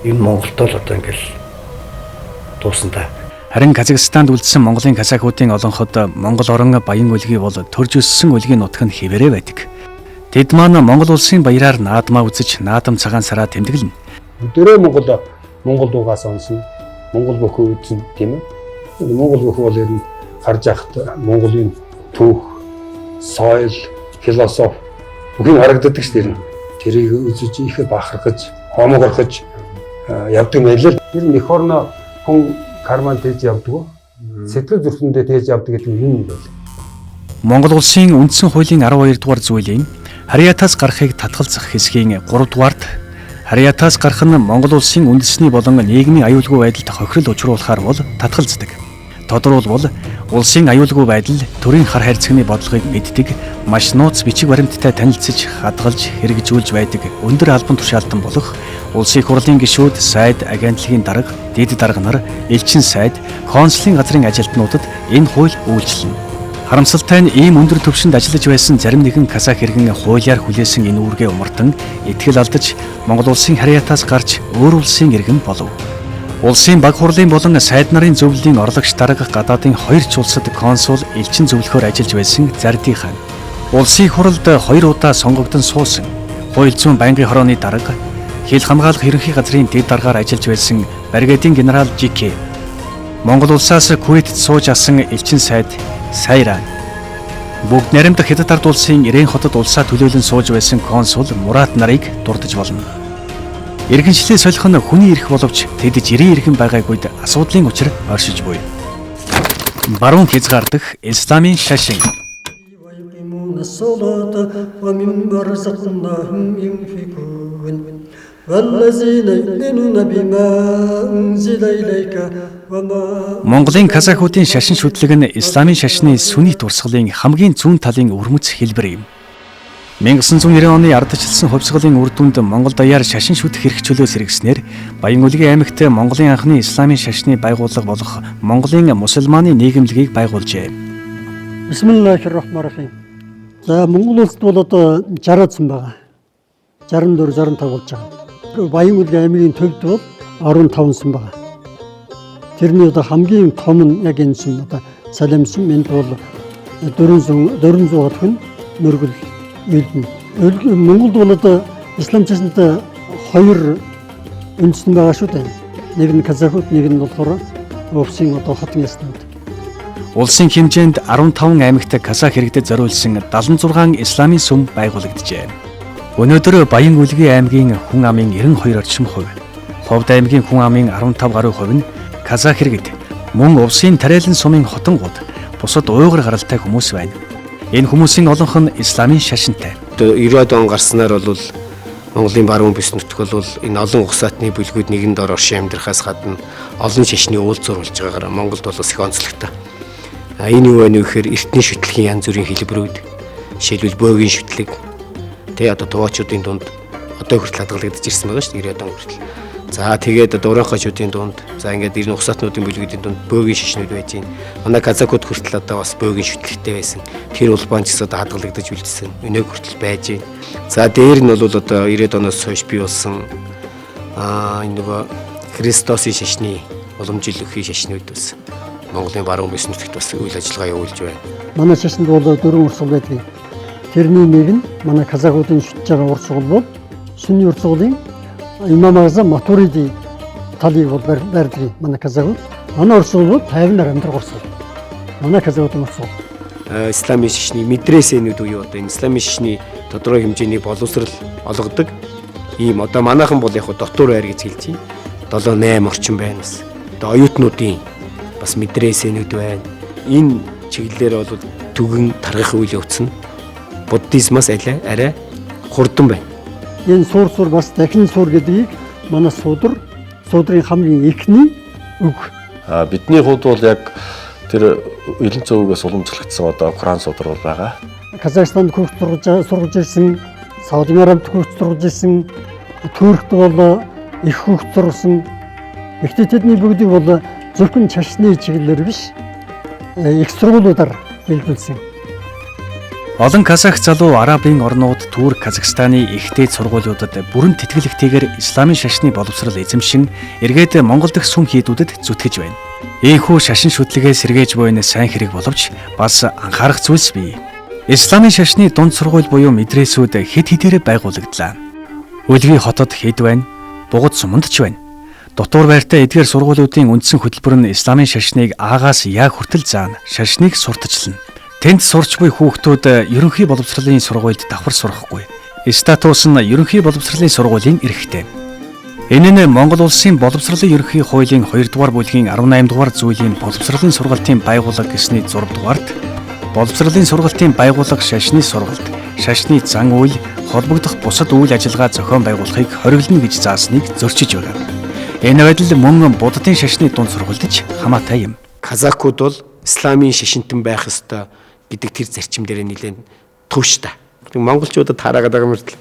энэ Монголдоо л одоо ингээл дуусан та. Харин Казахстанд үлдсэн Монголын казакуудын олонход Монгол орон Баян өлгий бол төрж өссөн өлгийн нутаг нь хэвээрээ байдаг. Тэд маань Монгол улсын баяраар наадмаа үзэж наадам цагаан сараа тэмдэглэнэ. Өдөрөө Монгол дуугаа сонсно. Монгол бүхөө үзнэ, тийм ээ. Монгол бүхөө бол ер нь харж байхад Монголын түүх, соёл, философи бүхийг харагддаг шүү дээ. Тэрийг үзэж их бахархаж, хомогорхож явдаг мэлэл. Тэр нэх орноо хүн карман тээж явдаг. Сэтгэл зүрхэндээ тээж явдаг гэдэг нь юм бол. Монгол улсын үндсэн хуулийн 12 дугаар зүйлийн харьяатаас гарахыг татгалзах хэсгийн 3 дугаарт харьяатаас гарах нь Монгол улсын үндэсний болон нийгмийн аюулгүй байдалд хохирол учруулахаар бол татгалздаг. Тодруулбал улсын аюулгүй байдал төрийн хар харьцагны бодлогыг мэддэг, маш нууц бичиг баримттай танилцаж, хадгалж, хэрэгжүүлж байдаг өндөр албан тушаалтан болох улсын их хурлын гишүүд, сайд, агентлагийн дарга, дэд дарга нар, элчин сайд, консулын газрын ажилтнуудад энэ хууль үйлчилнэ. Харамсалтай нь ийм өндөр түвшинд ажиллаж байсан зарим нэгэн казах иргэн хуулиар хүлээсэн энэ үүргээ умардан итгэл алдаж Монгол улсын харьяатаас гарч өөр улсын иргэн болов. Улсын баг хурлын болон сайд нарын зөвлөлийн орлогч дарга гадаадын хоёр ч улсад консул элчин зөвлөхөөр ажиллаж байсан Зардий хаан. Улсын их хурлд 2 удаа сонгогдсон суусан. Хууль зүйн байнгын хорооны дарга, хил хамгаалах ерөнхий газрын дэд даргаар ажиллаж байсан бригадын генерал Жике. Монгол улсаас Кувейтд сууж асан элчин сайд Сайран. Бүгд наримдах Хятад ард улсын Ирэн хотод улсаа төлөөлөн сууж байсан консул Мурат нарыг дурдж болно. Иргэншлээ солих нь хүний эрх боловч тэд жирийн иргэн байгаагүйд асуудлын учир оршиж буй. Баруун хязгаар дах исламын шашин. Монголын казахуудын шашин шүтлэг нь исламын шашны сүннит урсгалын хамгийн зүүн талын өвөрмөц хэлбэр юм. 1990 оны ардчилсан хувьсгалын үр дүнд Монгол даяар шашин шүтэх эрх чөлөө сэргэснээр Баян-Өлгийн аймагт Монголын анхны исламын шашны байгууллага болох Монголын мусульманы нийгэмлэгийг байгуулжээ. Бисмиллахир-рахманир-рахим. За Монгол улсад бол одоо 60 сүм байгаа. 64 65 болж байгаа. Баян-Өлгийн аймгийн төвд бол 15 сүм байгаа. Тэрний одоо хамгийн том нь яг энэ сүм одоо Салим сүм, энд бол 400 хүн мөргөл үйлдэнэ. Монголд бол одоо ислам шашинд хоёр үндэстэн байгаа шүү дээ. Нэг нь казахууд, нэг нь болохоор Увсын одоо хотын яснууд. Улсын хэмжээнд 15 аймагт казах иргэдэд зориулсан 76 исламын сүм байгуулагджээ. Өнөөдөр Баян-Өлгийн аймгийн хүн амын 92 орчим хувь, Ховд аймгийн хүн амын 15 гаруй хувь нь казах иргэд, мөн Увсын Тариалан сумын хотонгууд бусад уйгар гаралтай хүмүүс байна. Энэ хүмүүсийн олонх нь исламын шашинтай. 90-ад он гарснаар бол Монголын баруун бүс нутг бол энэ олон угсаатны бүлгүүд нэгэн дор оршин амьдрахаас гадна олон шашны уулзуур болж байгаагаар Монголд бол бас их онцлогтой. Энэ юу вэ гэхээр эртний шүтлэгийн янз бүрийн хэлбэрүүд, жишээлбэл бөөгийн шүтлэг, тэ одоо туваачуудын дунд одоо хүртэл хадгалагдаж ирсэн байгаа шүү дээ 90-ад он хүртэл. За тэгээд одоо уранхачуудын дунд, за ингээд ер нь угсаатнуудын бүлгүүдийн дунд бөөгийн шашнууд байж байна. Манай казакууд хүртэл одоо бас бөөгийн шүтлэгтэй байсан. Тэр улбан ч гэсэн одоо хадгалагдаж үлдсэн. Өнөөг хүртэл байж байна. За дээр нь бол одоо 90-ад оноос хойш бий болсон энэ нөгөө Христосын шашны уламжил өхий шашнууд бас Монголын баруун бүс нутагт бас үйл ажиллагаа явуулж байна. Манай шашинд бол дөрвөн урсгал байдаг. Тэрний нэг нь манай казахуудын шүтж байгаа урсгал бол сүнний урсгалын Имам Азам Матуриди талыг бол барьдаг манай казахууд. Манай урсгал бол 50-аар амьдрах урсгал. Манай казахуудын урсгал. Исламын шашны мэдрээсэнүүд буюу одоо энэ исламын шашны тодорхой хэмжээний боловсрал олгодог. Ийм одоо манайхан бол яг дотуур байр гэж хэлж байна. 7 8 орчим байна бас. Одоо оюутнуудын бас мэдрээсэнүүд байна. Энэ чиглэлээр бол түгэн таргах үйл явц нь буддизмаас арай хурдан байна. Энэ суур сур бас дахин суур гэдгийг манай суудар, суудрын хамгийн эхний үг. Бидний хувьд бол яг тэр Илэн цөвгөөс уламжлагдсан одоо Коран суудар бол байгаа. Казахстанд хүүхд сургаж ирсэн, Саудын Арабид хүүхд сургаж ирсэн, Туркт бол их хүүхд сургасан. Гэхдээ тэдний бүгдийг бол зөвхөн шашны чиглэлээр биш, их сургуулиудаар бэлдүүлсэн. Олон казах залуу Арабын орнууд, Турк, Казахстаны их дээд сургуулиудад бүрэн тэтгэлэгтэйгээр исламын шашны боловсрол эзэмшин эргээд Монгол дахь сүм хийдүүдэд зүтгэж байна. Ийхүү шашин шүтлэгээ сэргээж буйн сайн хэрэг боловч бас анхаарах зүйлс бий. Исламын шашны дунд сургууль буюу мэдресүүд хэд хэдээрээ байгуулагдлаа. Өлгий хотод хэд байна, Бугад суманд ч байна. Дотуур байртай эдгээр сургуулиудын үндсэн хөтөлбөр нь исламын шашныг А-гаас Я хүртэл заана, шашныг сурталчилна. Тэнд сурч буй хүүхдүүд ерөнхий боловсролын сургуульд давхар сурахгүй. Статус нь ерөнхий боловсролын сургуулийн эрхтэй. Энэ нь Монгол улсын боловсролын ерөнхий хуулийн 2 дугаар бүлгийн 18 дугаар зүйлийн боловсролын сургалтын байгууллага гэсний 6 дугаарт боловсролын сургалтын байгууллага шашны сургалт, шашны зан үйл, холбогдох бусад үйл ажиллагаа зохион байгуулахыг хориглоно гэж заасныг зөрчиж байгаа. Энэ байдал мөн буддын шашны дунд сургуульд ч хамаатай юм. Казакууд бол исламын шашинтан байх ёстой гэдэг тэр зарчим дээр нэлээд тууштай. Монголчуудад хараагаад байгаа мөртлөө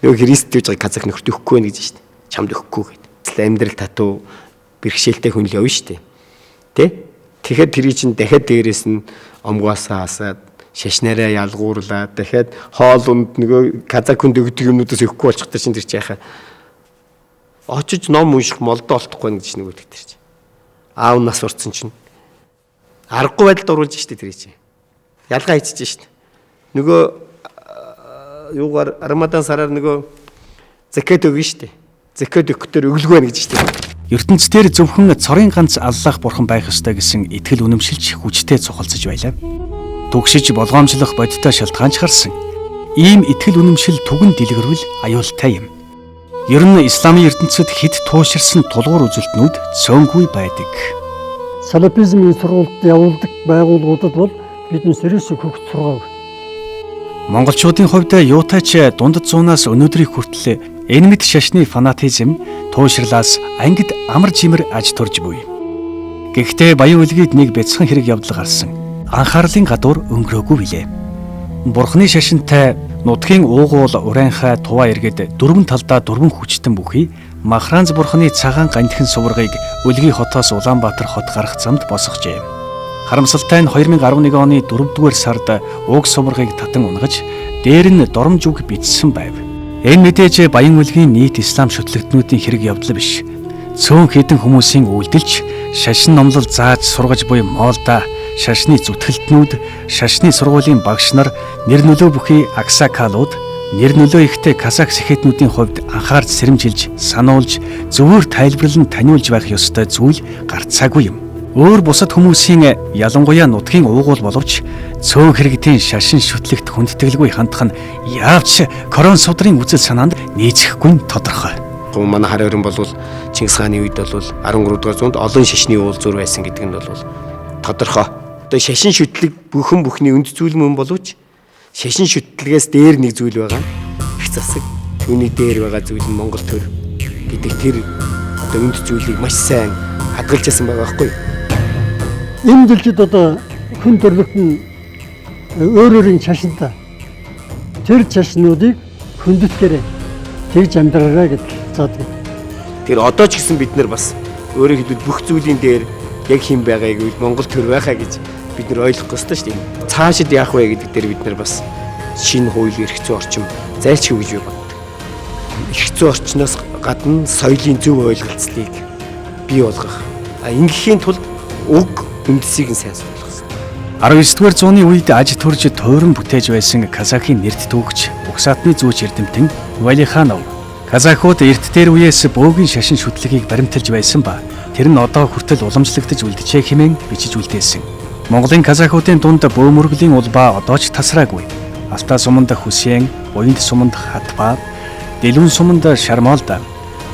нөгөө христ гэж байгаа казак нөхөрт өгөхгүй байх гэж шин. Чамд өгөхгүй гэдэг. Амьдрал татуу бэрхшээлтэй хүн л явна шүү дээ. Тэ? Тэгэхээр тэрий чинь дахиад дээрээс нь омгоосоо асаад шашнараа ялгуурлаа. Дахиад хоол унд нөгөө казак хүнд өгдөг юмнуудаас өгөхгүй болчих тэр чинь тэр чи яхаа. Очиж ном унших молдоо олдохгүй гэж нөгөө тэр чинь. Аав нас урцсан чинь аргагүй байдалд оруулж штэ тэр чинь. Ялгаа хийчихэж штэ. Нөгөө юугаар Рамадан сараар нөгөө закат өгнө штэ. Закат өгөхдөө өглөг байна гэж штэ. ертөнцийн зөвхөн цорын ганц Аллах бурхан байх ёстой гэсэн итгэл үнэмшилч хүчтэй цухалцаж байлаа. Түгшиж болгоомжлох бодиттой шалтгаанч харсан. Ийм итгэл үнэмшил түгэн дэлгэрвэл аюултай юм. Ер нь исламын ертөнцид хэд тууширсан тулгуур үзэлтнүүд цөөнгүй байдаг. Салафизмын сургуульд явуулдаг байгууллагуудад бол биднес ерөөсөө хөгж сургаав. Монголчуудын хувьд юутай ч дундад зуунаас өнөөдрийг хүртэл энэ мэд шашны фанатизм туушрлаас ангид амар жимэр аж төрж буй. Гэхдээ Баян үлгийд нэг бяцхан хэрэг явдал гарсан. Анхаарлын гадуур өнгөрөөгүй билээ. Бурхны шашинтай нутгийн уугуул ураанхай туваа иргэд дөрвөн талдаа дөрвөн хүчтэн бүхий Махранз бурхны цагаан гандхэн суваргыг Үлгий хотоос Улаанбаатар хот гарах замд босгожээ. Харамсалтай нь 2011 оны 4-р сард уг суваргыг татан унгаж дээр нь доромж үг бичсэн байв. Энэ мэдээж Баян үлгийн нийт ислам шүтлэгтнүүдийн хэрэг явдал биш. Цөөн хэдэн хүмүүсийн үйлдэлч шашин номлол зааж сургаж буй моолда шашны зүтгэлтнүүд, шашны сургуулийн багш нар, нэр нөлөө бүхий аксакалууд, нэр нөлөө ихтэй казак сэхэтнүүдийн хувьд анхаарч сэрэмжилж, сануулж, зөвөр тайлбарлан таниулж байх ёстой зүйл гарцаагүй юм. Өөр бусад хүмүүсийн ялангуяа нутгийн уугуул боловч цөөн хэрэгдийн шашин шүтлэгт хүндэтгэлгүй хандах нь яавч корон судрын үзэл санаанд нийцэхгүй нь тодорхой. Манай хар өрн бол Чингис хааны үед бол 13 дугаар зуунд олон шашны уулзуур байсан гэдэг нь бол тодорхой. Одоо шашин шүтлэг бүхэн бүхний үнд зүйл мөн боловч шашин шүтлгээс дээр нэг зүйл байгаа. Их засаг түүний дээр байгаа зүйл нь Монгол төр гэдэг тэр одоо үнд зүйлийг маш сайн хадгалж ясан байгаа байхгүй юу? Энэ дэлхийд одоо хүн төрлөخت нь өөр өөрийн шашинтай. Тэр шашнуудыг хүндэтгэрэй. Тэгж амьдраарай гэж заадаг. Тэр одоо ч гэсэн бид нар бас өөрөөр хэлбэл бүх зүйлийн дээр яг хэн байгааг үл Монгол төр байхаа гэж бид нар ойлгох ёстой шүү дээ. Цаашид яах вэ гэдэг дээр бид нар бас шинэ хууль эрх зүйн орчин зайлшгүй гэж би боддог. Эрх зүйн орчноос гадна соёлын зөв ойлголцлыг бий болгох. Ингэхийн тулд уг үндсийг нь сайн судлах хэрэгтэй. 19-р зууны үед аж төрж тойрон бүтээж байсан казахын нэрт түүхч, угсаатны зүүч эрдэмтэн Валиханов. Казахууд эрт дээр үеэс бөөгийн шашин шүтлэгийг баримталж байсан ба тэр нь одоо хүртэл уламжлагдаж үлджээ хэмээн бичиж үлдээсэн. Монголын казахуудын дунд бөөмөргөлийн улбаа одоо ч тасраагүй. Алтай суманд Хүсьен, Буянд суманд Хатбаа, Дэлүүн суманд Шармолда,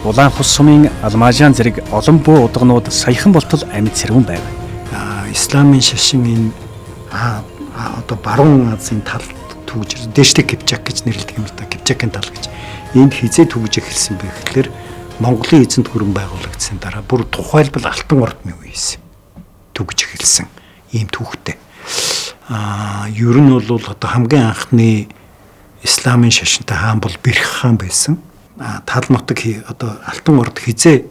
Улаан хус сумын Алмажан зэрэг олон бөө удганууд саяхан болтол амьд сэрүүн байв. Исламын шашин энэ одоо баруун Азийн талд түгжир Дэштэй Кипчак гэж нэрлэдэг юм л да. Кипчакийн тал гэж. Энд хизээ түгж эхэлсэн бэ гэхлээр Монголын эзэнт гүрэн байгуулагдсаны дараа бүр тухайлбал Алтан ордны үеэс түгж эхэлсэн ийм түүхтэй. Ер нь бол одоо хамгийн анхны исламын шашинтай хаан бол Бэрх хаан байсан. Тал нутаг одоо Алтан орд хизээ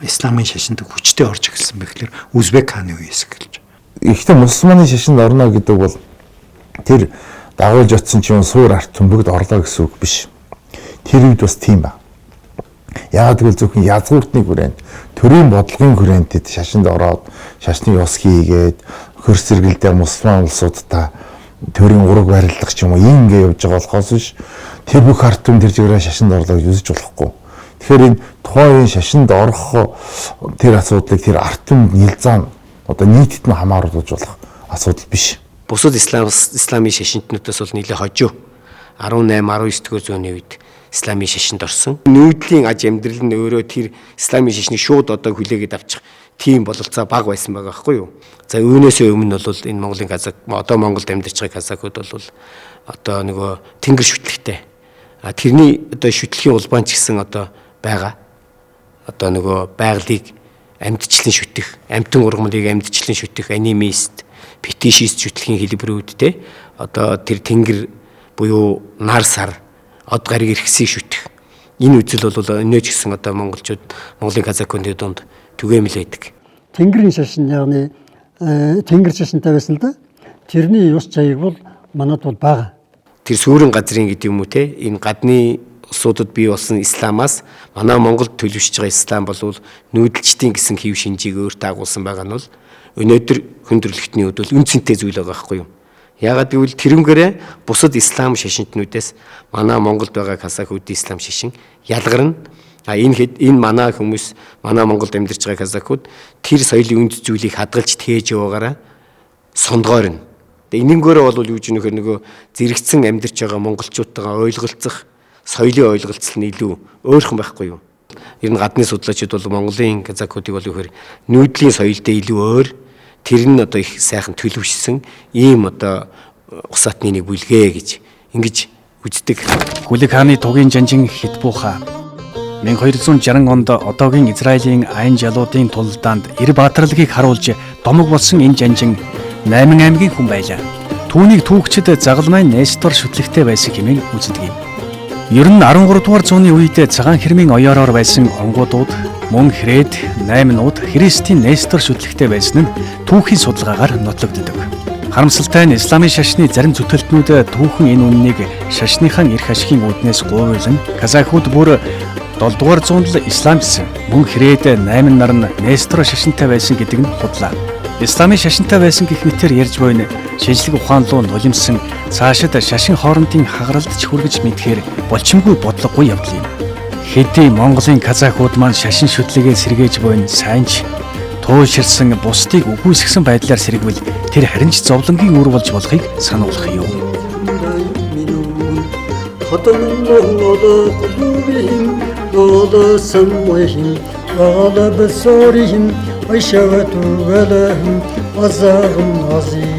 исламын шашинд хүчтэй орж эхэлсэн бэ гэхээр Узбек хааны үеэс эхэлж. Ихтэй мусульманы шашинд орно гэдэг бол тэр дагуулж очсон ч юм суур арт түмбэгд орлоо гэсэн үг биш. Тэр үед бас тийм ба. Яагаад гэвэл зөвхөн язгууртны хүрээнд, төрийн бодлогын хүрээнд тэд шашинд ороод шашны ёс хийгээд хөрс сэргэлдээ мусульман улсуудтай төрийн ураг барилдах ч юм уу ингэ явж байгаа болохоос биш тэр бүх ард түмэн тэр чигээрээ шашинд орлоо гэж үзэж болохгүй. Тэгэхээр энэ тухайн үеийн шашинд орох тэр асуудлыг тэр ард түмэнд нэлзаан одоо нийтэд нь хамааруулж болох асуудал биш. Бусад исламын шашинтнуудаас бол нэлээд хожуу 18 19 дугаар зууны үед исламын шашинд орсон. Нүүдлийн аж амьдрал нь өөрөө тэр исламын шашныг шууд одоо хүлээгээд авчих тийм бололцоо бага байсан байгаа байхгүй юу. За үүнээсээ өмнө бол энэ Монголын казак одоо Монголд амьдарч байгаа казакууд бол одоо нөгөө тэнгэр шүтлэгтэй. А тэрний одоо шүтлэгийн улбан ч гэсэн одоо байгаа. Одоо нөгөө байгалыг амьдчлан шүтэх, амьтан ургамлыг амьдчлан шүтэх, анимист, фетишист шүтлэгийн хэлбэрүүд те одоо тэр тэнгэр буюу нар сар од гариг эрхсийг шүтэх. Энэ үзэл бол өнөө ч гэсэн одоо монголчууд Монголын казакуудын дунд түгээмэл байдаг. Тэнгэрийн шашин ягны тэнгэр шашинтай байсан л да. Тэрний ёс чаяг бол манад бол бага. Тэр сүүрэн газрын гэдэг юм уу те энэ гадны улсуудад бий болсон исламаас манай Монголд төлөвшөж байгаа ислам бол нүүдэлчдийн гэсэн хэв шинжийг өөртөө агуулсан байгаа нь бол өнөөдөр хүндрэлтний үед бол үнцэнтэй зүйл байгаа байхгүй юу? Яагаад гэвэл тэрнгээрээ бусад ислам шашинтнүүдээс манай Монголд байгаа казакуудын ислам шашин ялгарна. А энэ манай хүмүүс манай Монголд амьдарч байгаа казакууд тэр соёлын үнд зүйлийг хадгалж тээж яваагаараа сондгоорно. Энэнгээрээ бол юу гэж нөхөр нөгөө зэрэгцэн амьдарч байгаа монголчуудтайгаа ойлголцох соёлын ойлголцол нь илүү өөрхөн байхгүй юу? Ер нь гадны судлаачид бол Монголын казакуудыг бол юу гэхээр нүүдлийн соёлдөө илүү өөр тэр нь одоо их сайхан төлөвшсөн ийм одоо усаатны нэг бүлгээ гэж ингэж үздэг. Хүлэг хааны тугийн жанжин Хитбуха 1260 онд одоогийн Израилийн айн жалуудын тулдаанд Эр Баатарлагийг харуулж домог болсон энэ жанжин 8 аймгийн хүн байлаа. Түүнийг түүхчид загалмай Нестор шүтлэгтэй байсан хэмээн үздэг юм. Ер нь 13 дугаар зууны үед цагаан хэрмийн оёороор байсан онгуудууд мөн Хред, Наймнууд Христийн Нестор шүтлэгтэй байсан нь түүхийн судалгаагаар нотлогддог. Харамсалтай нь исламын шашны зарим зүтгэлтнүүд түүхэн энэ үннийг шашныхаа эрх ашигын үүднээс гуйвлан казахууд бүр 7 дугаар зуунд л исламчсан мөн Хред, Наймн нар нь Нестор шашинтай байсан гэдэг нь худлаа. Исламын шашинтай байсан гэх мэтээр ярьж буйн шинжлэх ухаан руу нулимсан цаашид шашин хоорондын хагаралд ч хүргэж мэдхээр болчимгүй бодлогогүй явдал юм. Хэдий Монголын казахууд маань шашин шүтлэгээ сэргээж буйн сайн ч туйлширсан бусдыг үгүйсгэсэн байдлаар сэргвэл тэр харин ч зовлонгийн үр болж болохыг сануулах юм. وعلى بصارهم عشوة ولهم عذاب عظيم.